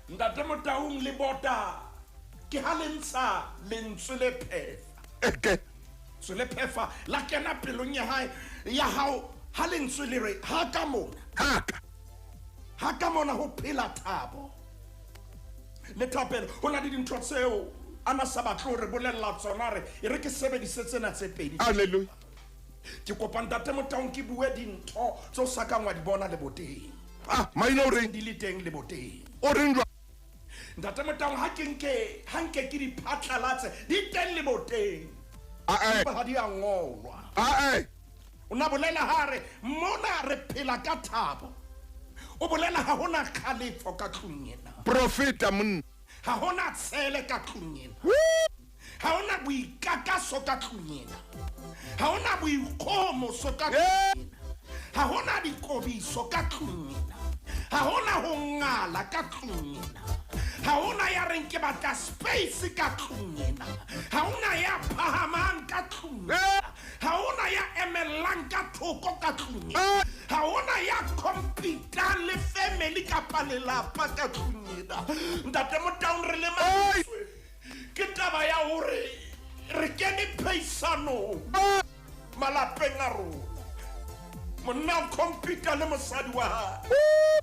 Ntate Motaung, lebota ke ha le ntsha lentswe le phefa. Eke. Lentswe le phefa la kena pelong ya hae ya hao, ha lentswe le re ha ka mona. Ha ka. Ha ka mona ho phela thabo le thapelo. Ho na le dintho tseo a na sa batle ho re bolella tsona, re e re ke sebedise tsena tse pedi. Hallelujah. Ke kopa Ntate Motaung ke bue dintho tseo sa kang wa di bona leboteng. Ah, maina o reng? Di le teng leboteng. O reng jwang? Ntate Motaung, ha ke nke, ha nke ke di phatlalatse, di teng leboteng. Ah, eh. Empa ha di a ngolwa. Ah, eh. O na bolela ha re mona re phela ka thabo. O bolela ha hona kgalefo ka tlung ena. Profeta monna. Ha hona tshele ka tlung ena. Ha hona boikakaso ka tlung ena. Ha hona boikgohomoso ka tlung ena. Ha hona dikobiso ka tlung ena. Ha hona ho ngala ka tlung ena. Ha hona ya reng ke batla space ka tlung ena. Ha hona ya phahamang ka tlung ena. Ha hona ya emellang ka thoko ka tlung ena. Ha hona ya competang le family kapa lelapa ka tlung ena. Ntate Motaung, re le mantswe ke taba ya hore re kene pheisanong malapeng a rona. Monna o compete le mosadi wa hae.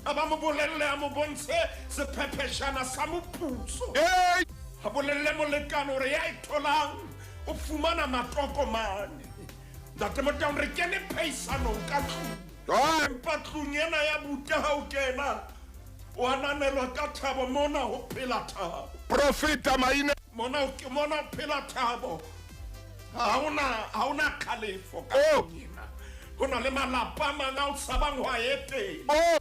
A ba mo bolelle, a mo bontshe sephepheshana sa moputso. A bolelle molekane hore ya e tholang o fumana matokomane. Ntate Motaung, re kene pheisanong ka tlung. Empa tlung ena ya buta ha o kena, o ananelwa ka thabo. Mona ho phela thabo. Profeta maina. Mona o ke, mona ho phela thabo. Ha hona kgalefo ka tlung ena. Ho na le malapa a mang a o tshabang ho a etela.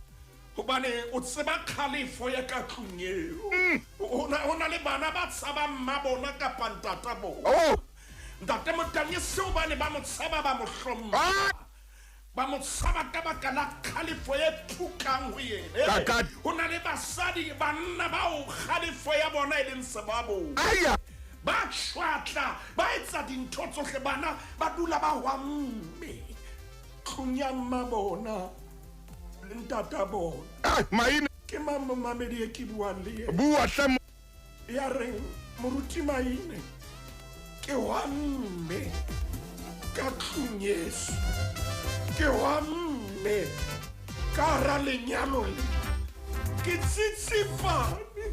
Hobane o tseba kgalefo ya ka tlung eo. Ho na le bana ba tshabang mma bona kapa ntata bona. Ntate Motaung, e se hobane ba mo tshaba, ba mo hlompha. Ba mo tshaba ka baka la kgalefo e thukang ho yena. Ho na le basadi, banna bao kgalefo ya bona e leng sebabo. Ba tjhwatla, ba etsa dintho tsohle, bana ba dula ba hwamme. Tlung ya mma bona le ntata bona. Maina. Ke mang momamedi e ke buang le yena? Bua hle. Ya reng moruti Maine, ke hwamme ka tlung yeso. Ke hwamme ka hara lenyalo le. Ke tsitsipane.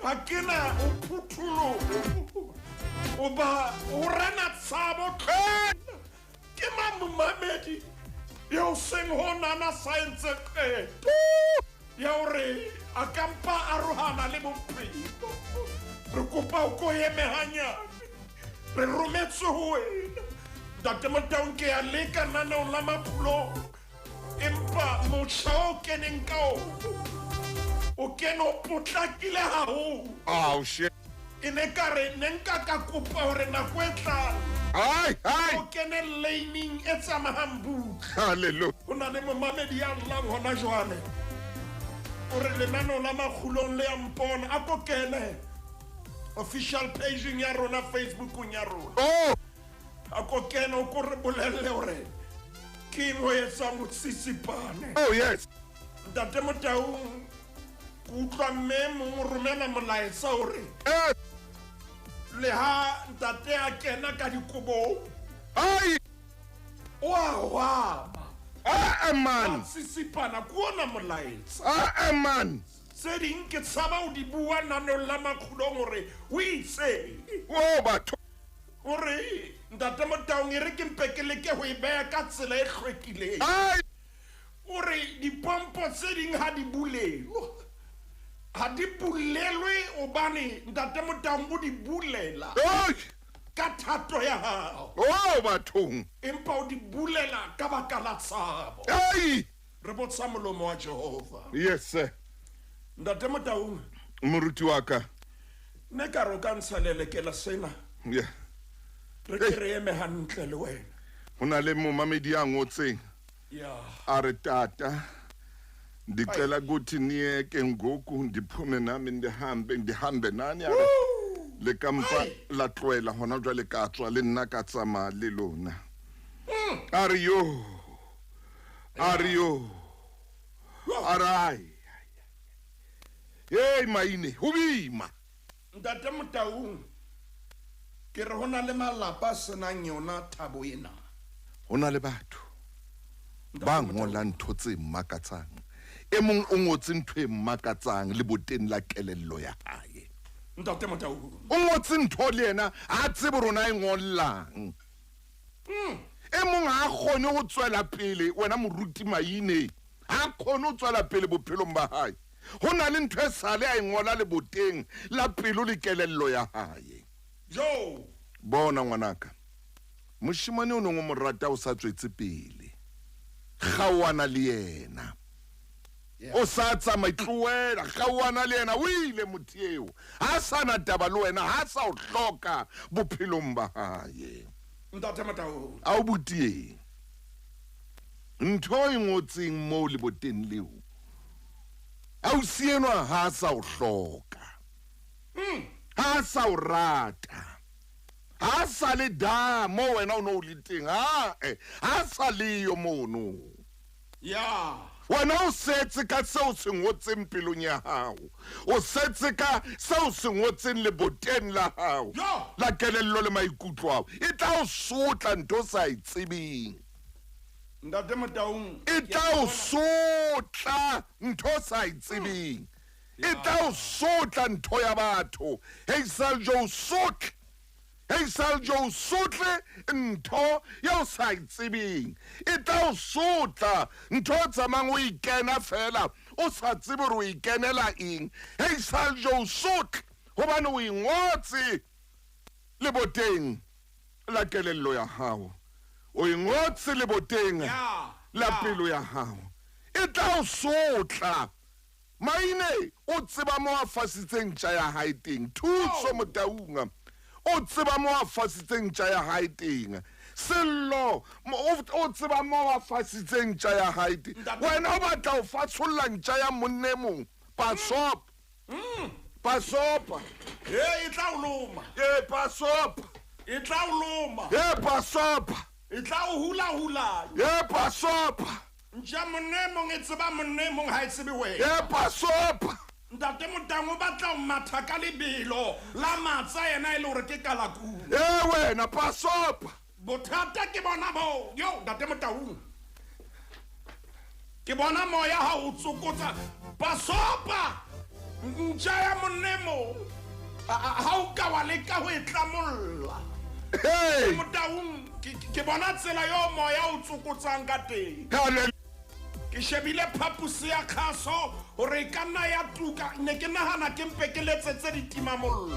Ha ke na ho phutholoha. Hoba ho rena tshabo tlung. Ke mang momamedi eo seng hona na sa entse qeto ya hore a ka mpa arohana le bophelo? Re kopa o ko eme hanyane. Re rometswe ho wena. Ntate Motaung, ke a leka naneong la Maphulong, empa motjha o keneng ka ona o kene o potlakile haholo. Oh, shit. E ne ka re ne nka ka kopa hore nako e tlang o kene laning e tsamayang butle. Hallelujah. Ho na le momamedi ya llang hona jwale. O re lenaneo la Makgulong le ya mpona, a ko kene official page-eng ya rona, Facebookong ya rona. A ko kene o ko re bolelle hore ke eng ho etsang ho tsitsipane. Oh, yes. Ntate Motaung, ke utlwa mme mong o romela molaetsa hore le ha ntate a kena ka dikobong, o a hwama. Man. A tsitsipana, ke ona molaetsa. Man. Tse ding ke tshaba ho di bua naneong la Makgulong hore o itse. O batho. O re Ntate Motaung, e re ke mpe ke leke ho e beha ka tsela e hlwekileng. O re dipompo tse ding ha di bulelwe. Ha di bulelwe hobane Ntate Motaung o di bulela ka thato ya hao. Oh, bathong. Empa o di bulela ka baka la tshabo. Re botsa molomo wa Jehova. Yes, sir. Ntate Motaung. Moruti wa ka. Mme ka re o ka ntsha lelekela sena. Yeah. Re ke re eme hantle le wena. Ho na le momamedi ya ngotseng. Yeah. A re tata ndicela ukuthi niyeke ngoku ndiphume nami ndihambe nani a re le ka mpa la tlohela hona jwale ka tswa le nna ka tsamaya le lona. A re yo. A re yo. A re ai. Hey maine ho boima. Ntate Motaung, ke re ho na le malapa a senang yona thabo ena. Ho na le batho ba ngolang ntho tse makatsang. E mong o ngotse ntho e makatsang le boteng la kelello ya hae. Ntate Motaung. O ngotse ntho le yena ha tsebe rona e ngollang. E mong ha kgone ho tswela pele wena moruti Maine. Ha kgone ho tswela pele bophelong ba hae. Ho na le ntho e sale a e ngola le boteng la pelo le kelello ya hae. Jo. Bona ngwanaka. Moshimane o nong o mo rata o sa tswetse pele. Kgaoana le yena. O sa tsamaya tlohela, kgaoana le yena o ile motho eo. Ha sa na taba le wena, ha sa o hloka bophelong ba hae. Ntate Motaung. A o butieng. Ntho e ngotseng moo le boteng leo. Ausi enwa ha sa o hloka. Ha sa o rata. Ha sa le da mo wena o no le teng. Ha ha sa le yo mono. Ya. Wena o setse ka seo se ngotseng pelong ya hao. O setse ka seo se ngotseng le boteng la hao. La kelello le maikutlo ao. E tla o sotla ntho sa e tsebeng. Ntate Motaung. E tla o sotla ntho sa e tsebeng. E tla o sotla ntho ya batho. Hey Saljo sotle. Hey Saljo sotle ntho ya o sa e tsebeng. E tla o sotla ntho tsamang o ikena fela o sa tsebe hore o ikenela eng. Hey Saljo sotle hobane o ingotse le boteng la kelello ya hao. O ingotse le boteng la pelo ya hao. E tla o sotla. Maine o tseba mo a fasitseng tja ya hae teng. Thuso Motaung. O tseba mo a fasitseng tja ya hae teng. Sello o tseba mo a fasitseng tja ya hae teng. Wena o batla o fatsholla ntja ya monne mong. Pasop. Pasopa. E tla o loma. E pasopa. E tla o loma. E pasopa. E tla o hula hula. E pasopa. Ntja monne mong e tseba monne mong ha e tsebe wena. E pasopa. Ntate Motaung o batla ho matha ka lebelo la matsa yena e le hore ke kalakunu. E wena pasopa. Bothata ke bona bo. Yo Ntate Motaung. Ke bona moya ha o tsokotsa. Pasopa. Ntja ya monne mong. Ha o ka wa leka ho e tlamolla. Hey! Motaung ke bona tsela yo moya o tsokotsang ka teng. Ke shebile phaposi ya khaso hore e ka nna ya tuka, ne ke nahana ke mpe ke letsetse ditimamollo.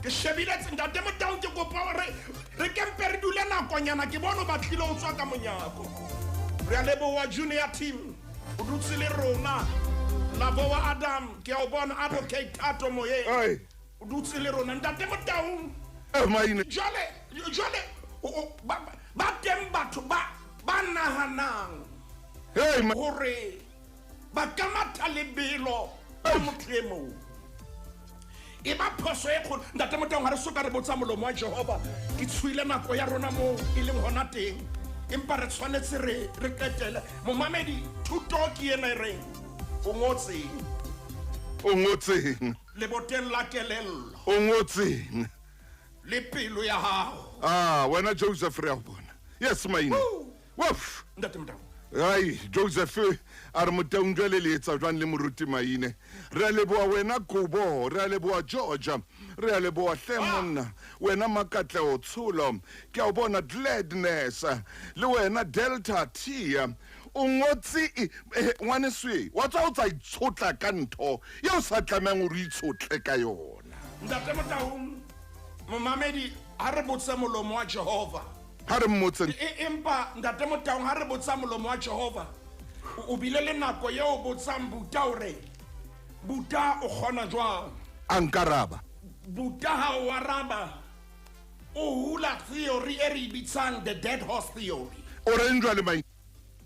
Ke shebile Ntate Motaung ke kopa hore re ke mpe re dule nakonyana ke bone o batlile ho tswa ka monyako. Re a leboha junior team o dutse le rona. Leboha Adam ke a o bona advocate Thato moyeng. O dutse le rona Ntate Motaung. Maine. Jwale ba teng batho ba nahanang hore ba ka matha lebelo la motho e mong. E ba phoso e kgolo. Ntate Motaung ha re soka re botsa molomo wa Jehova. Ke tshuile nako ya rona moo e leng hona teng. Empa re tshwanetse re qetele. Momamedi thuto ke ena e reng o ngotseng. O ngotseng. Leboteng la kelello. O ngotseng. Le pelo ya hao. Ah, wena Joseph re a bona. Yes maine. Wof. Ntate Motaung. Ai, Joseph a re Motaung jwale le etsa jwang le moruti Maine. Re a leboha wena Kobo, re a leboha Georgia, re a leboha hle monna, wena Makatleo Tsholo, ke a o bona Gladness, le wena Delta T. O ngotse ngwaneswe, wa tswa o tsa itshotla ka ntho eo sa tlamehang hore o itshotle ka yona. Ntate Motaung, momamedi ha re botse molomo wa Jehova. Ha re mmotse. Empa Ntate Motaung ha re botsa molomo wa Jehova, o bile le nako eo botsang buta hore Buta o kgona jwang? A nkaraba. Buta ha o araba, o hula theory e re e bitsang the dead horse theory. O reng jwale Maine?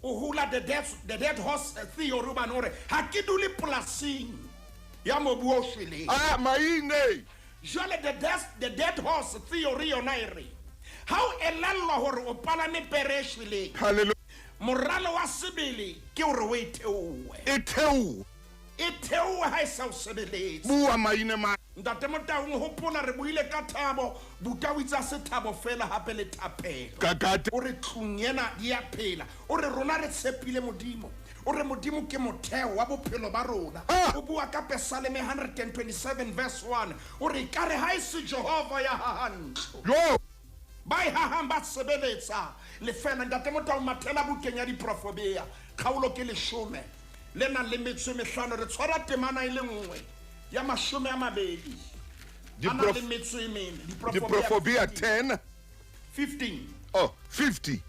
O hula the dead horse theory hobane o re ha ke dule polasing ya mobu o shweleng. Ah, Maine! Jwale the dead horse theory yona e re ha o elellwa hore o palame pere e shweleng, Hallelujah. Moralo wa sebele ke hore o e theohe. E theohe. E theohe ha e sa o sebeletse. Bua Maine ma. Ntate Motaung, hopola re buile ka thabo, Buta o itse ha se thabo fela hape le thapelo. Kakate. O re tlung ena di a phela. O re rona re tshepile Modimo. O re Modimo ke motheo wa bophelo ba rona. Ah! O bua ka Pesaleme 127 verse 1. O re ekare ha e se Jehova ya hahang ntlo. Jo! Ba e hahang ba sebeletsa lefela. Ntate Motaung, mathela bukeng ya Diprofobea, kgaolo ke 10 le nang le metso e mehlano. Re tshwara temana e le nngwe ya 20. A nang le metso e mene. Diprofobea 10. 15. Oh, 50.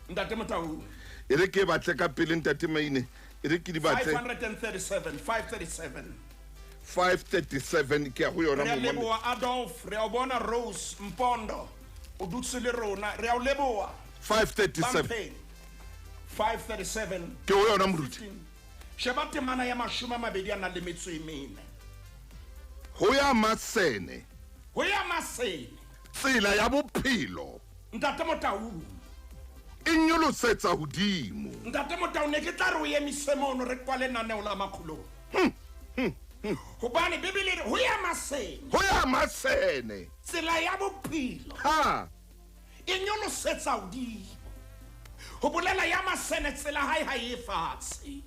Ntate Motaung. E re ke batle ka pele Ntate Maine. E re ke di batle. 537, 537. 537 ke ya ho yona Re a momamedi. leboha Adolf, re a o bona Rose Mpondo. O dutse le rona, re a o leboha. 537. Bampheng. 537. Ke ho yona moruti. Sheba temana ya 20 a nang le metso e mene. Ho ya masene. Ho ya masene. Tsela ya bophelo. Ntate Motaung. E nyolosetsa hodimo. Ntate Motaung, ne ke tla re o emise mono re kwale lenaneo la makgulong. Hobane Bibele e re ho ya masene. Ho ya masene. Tsela ya bophelo. Ha. E nyolosetsa hodimo. Ho bolela ya masene tsela hae ha e fatshe.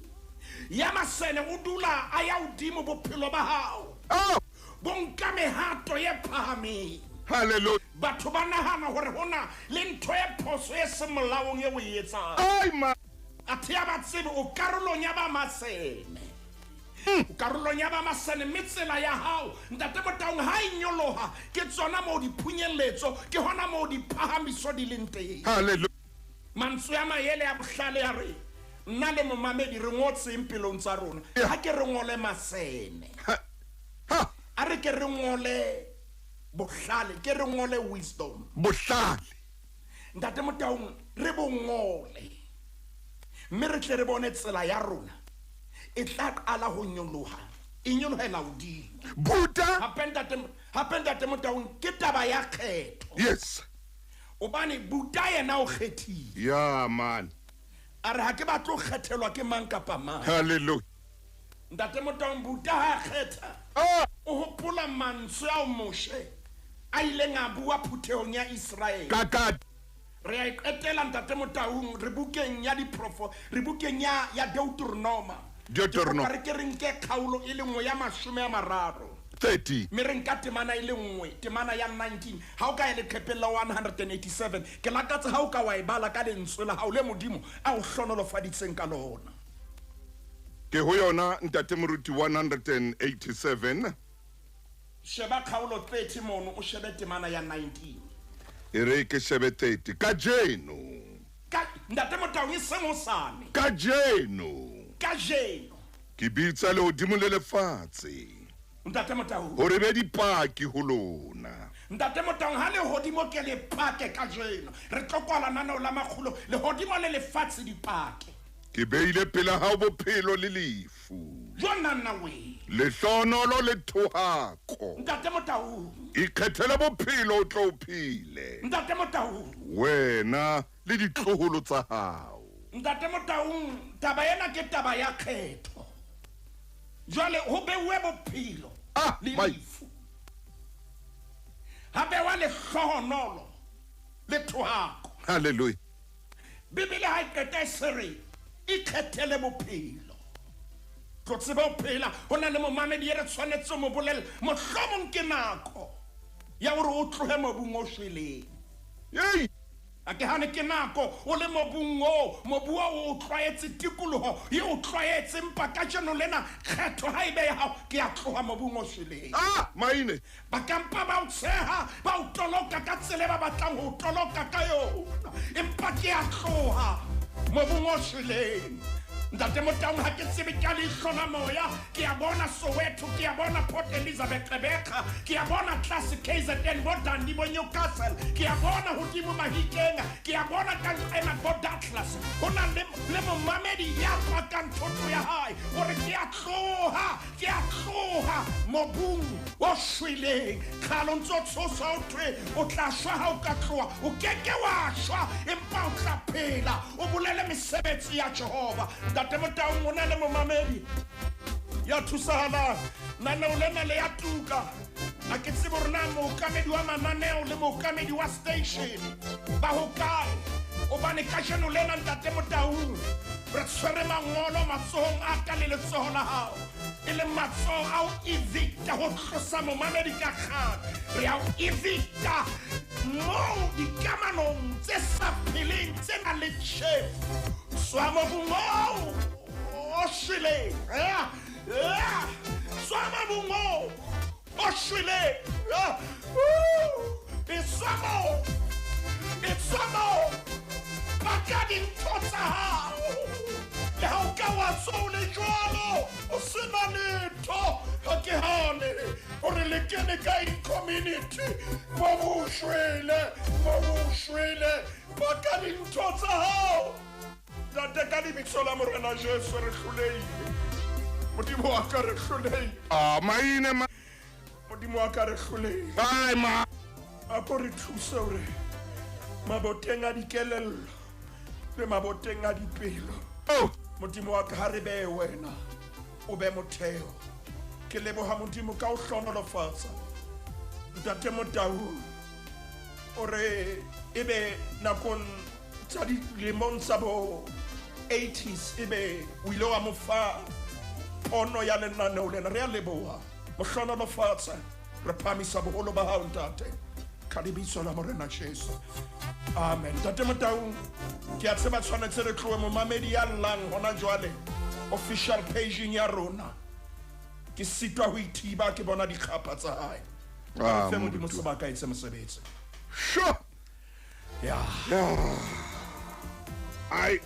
Ya masene o dula a ya hodimo bophelo ba hao. Oh! Bo nka mehato e phahameng. Hallelujah. Batho ba nahana hore hona le ntho e phoso e seng molaong e o e etsang. Ai ma. Athe ya ba tsebe o karolong ya ba masene. O karolong ya ba masene mme tsela ya hao Ntate Motaung ha e nyoloha ke tsona moo diphunyelletso ke hona moo diphahamiso di leng teng. Hallelujah. Mantswe a maele a bohlale a re nna le momamedi re ngotseng pelong tsa rona. Yeah. Ha ke re ngole masene. Ha. Ha. A re ke re ngole bohlale, ke re ngole wisdom. Bohlale. Ntate Motaung re bo ngole. Mme re tle re bone tsela ya rona e tla qala ho nyoloha, e nyolohela hodimo. Buta. Hape Ntate Motaung ke taba ya kgetho. Yes. Hobane Buta yena o kgethile. Yeah man. A re ha ke batle ho kgethelwa ke mang kapa mang. Hallelujah. Ntate Motaung Buta ha kgetha. Ah! O hopola mantswe ao Moshe a ileng a bua phuthehong ya Israele. Kaka. Re a e qetela Ntate Motaung re bukeng ya diprofo, re bukeng ya Deuteronoma. Deuteronoma. Ke kopa re ke re nke kgaolo e le nngwe ya 30. 30. Mme re nka temana e le nngwe, temana ya 19. Ha o ka ya leqepheng la 187, ke lakatsa ha o ka wa e bala ka lentswe la hao le Modimo a o hlohonolofaditseng ka lona. Ke ho yona Ntate Moruti 187. Sheba kgaolo 30 mono o shebe temana ya 19. E re ke shebe 30. Kajeno. Ka Ntate Motaung e seng hosane. Kajeno. Kajeno. Ke bitsa lehodimo le lefatshe. Ntate Motaung. Hore be dipaki ho lona. Ntate Motaung ha lehodimo ke le pake kajeno. Re tlo kwala naneo la makgolo, lehodimo le lefatshe di pake. Ke beile pela hao bophelo le lefu. Jona nna we. Lehlohonolo le thohako. Ntate Motaung. Ikgethele bophelo o tlo o phele. Ntate Motaung. Wena le ditloholo tsa hao. Ntate Motaung, taba ena ke taba ya kgetho. Jwale ho beuwe bophelo le lefu. Ha bewa lehlohonolo le thohako. Hallelujah. Bibele ha e qeta e se re ikgethele bophelo. Tlo tseba ho phela, ho na le momamedi e re tshwanetse ho mo bolella, mohlomong ke nako ya hore o tlohe mobung o shweleng. Yei! A ke hane ke nako o le mobung o, mobu o o tlwaetse tikoloho e o tlwaetse, empa kajeno lena kgetho ha e be ya hao, ke a tloha mobung o shweleng. Ah, Maine. Ba ka mpa ba o tsheha, ba o toloka ka tsela e ba batlang ho o toloka ka yona, empa ke a tloha mobung o shweleng. Ntate Motaung ha ke tsebe ke a leihlo la moya, ke a bona Soweto, ke a bona Port Elizabeth Gqeberha, ke a bona tlase KZN bo Dundee bo Newcastle, ke a bona hodimo Mahikeng, ke a bona ka nqena bo Douglas. Ho na le momamedi ya pakang thoto ya hae hore ke a tloha mobung o shweleng. Kgale o ntso tshosa o thwe o tla shwa ha o ka tloha, o keke wa shwa empa o tla phela, o bolele mesebetsi ya Jehova. Ntate Motaung o na le momamedi ya thusahalang. Naneo lena le ya tuka. Ha ke tsebe hore na mookamedi wa mananeo le mookamedi wa station ba hokae, hobane kajeno lena Ntate Motaung re tshwere mangolo matsohong a ka le letsoho la hao, e leng matsoho a ho evicta, ho tlosa momamedi ka kgang. Re a ho evicta moo dikamanong tse sa pheleng tse nang le tjhefo. Tswa mobung oo o shweleng. Tswa mobung oo o shweleng. Etswa moo, etswa moo, paka dintho tsa hao. Le ha o ka wa tswa o le jwalo, o sena letho. Ha ke hane hore le kene ka community. Mobu o shwele, mobu o shwele. Paka dintho tsa hao. Ntate, ka lebitso la Morena Jesu re hlolehile. Modimo wa ka re hlolehile. Ah, maine ma. Modimo wa ka re hlolehile. Ai ma. A ko re thuse hore maboteng a dikelello le maboteng a dipelo. Oh. Modimo wa ka ha re behe wena, o be motheo. Ke leboha Modimo ka o hlohonolofatsa. Ntate Motaung o re ebe nakong tsa dilemong tsa bo 80s ebe o ile wa mo fa pono ya lenaneo lena. Re a leboha, mo hlohonolofatsa, re phahamisa boholo ba hao ntate, ka lebitso la Morena Jesu. Amen. Ntate Motaung, ke a tseba tshwanetse re tlohe. Momamedi ya llang hona jwale official pageng ya rona, ke sitwa ho ithiba, ke bona dikgapha tsa hae. Ah, Fe Modimo Moruti. sebaka etse mosebetsi. Sure. Ya. Ai.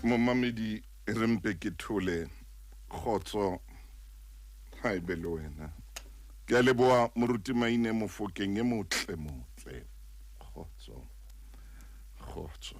Momamedi, re mpe ke thole kgotso ha e be le wena. Ke a leboha Moruti Maine Mofokeng e motle motle. Kgotso. Kgotso.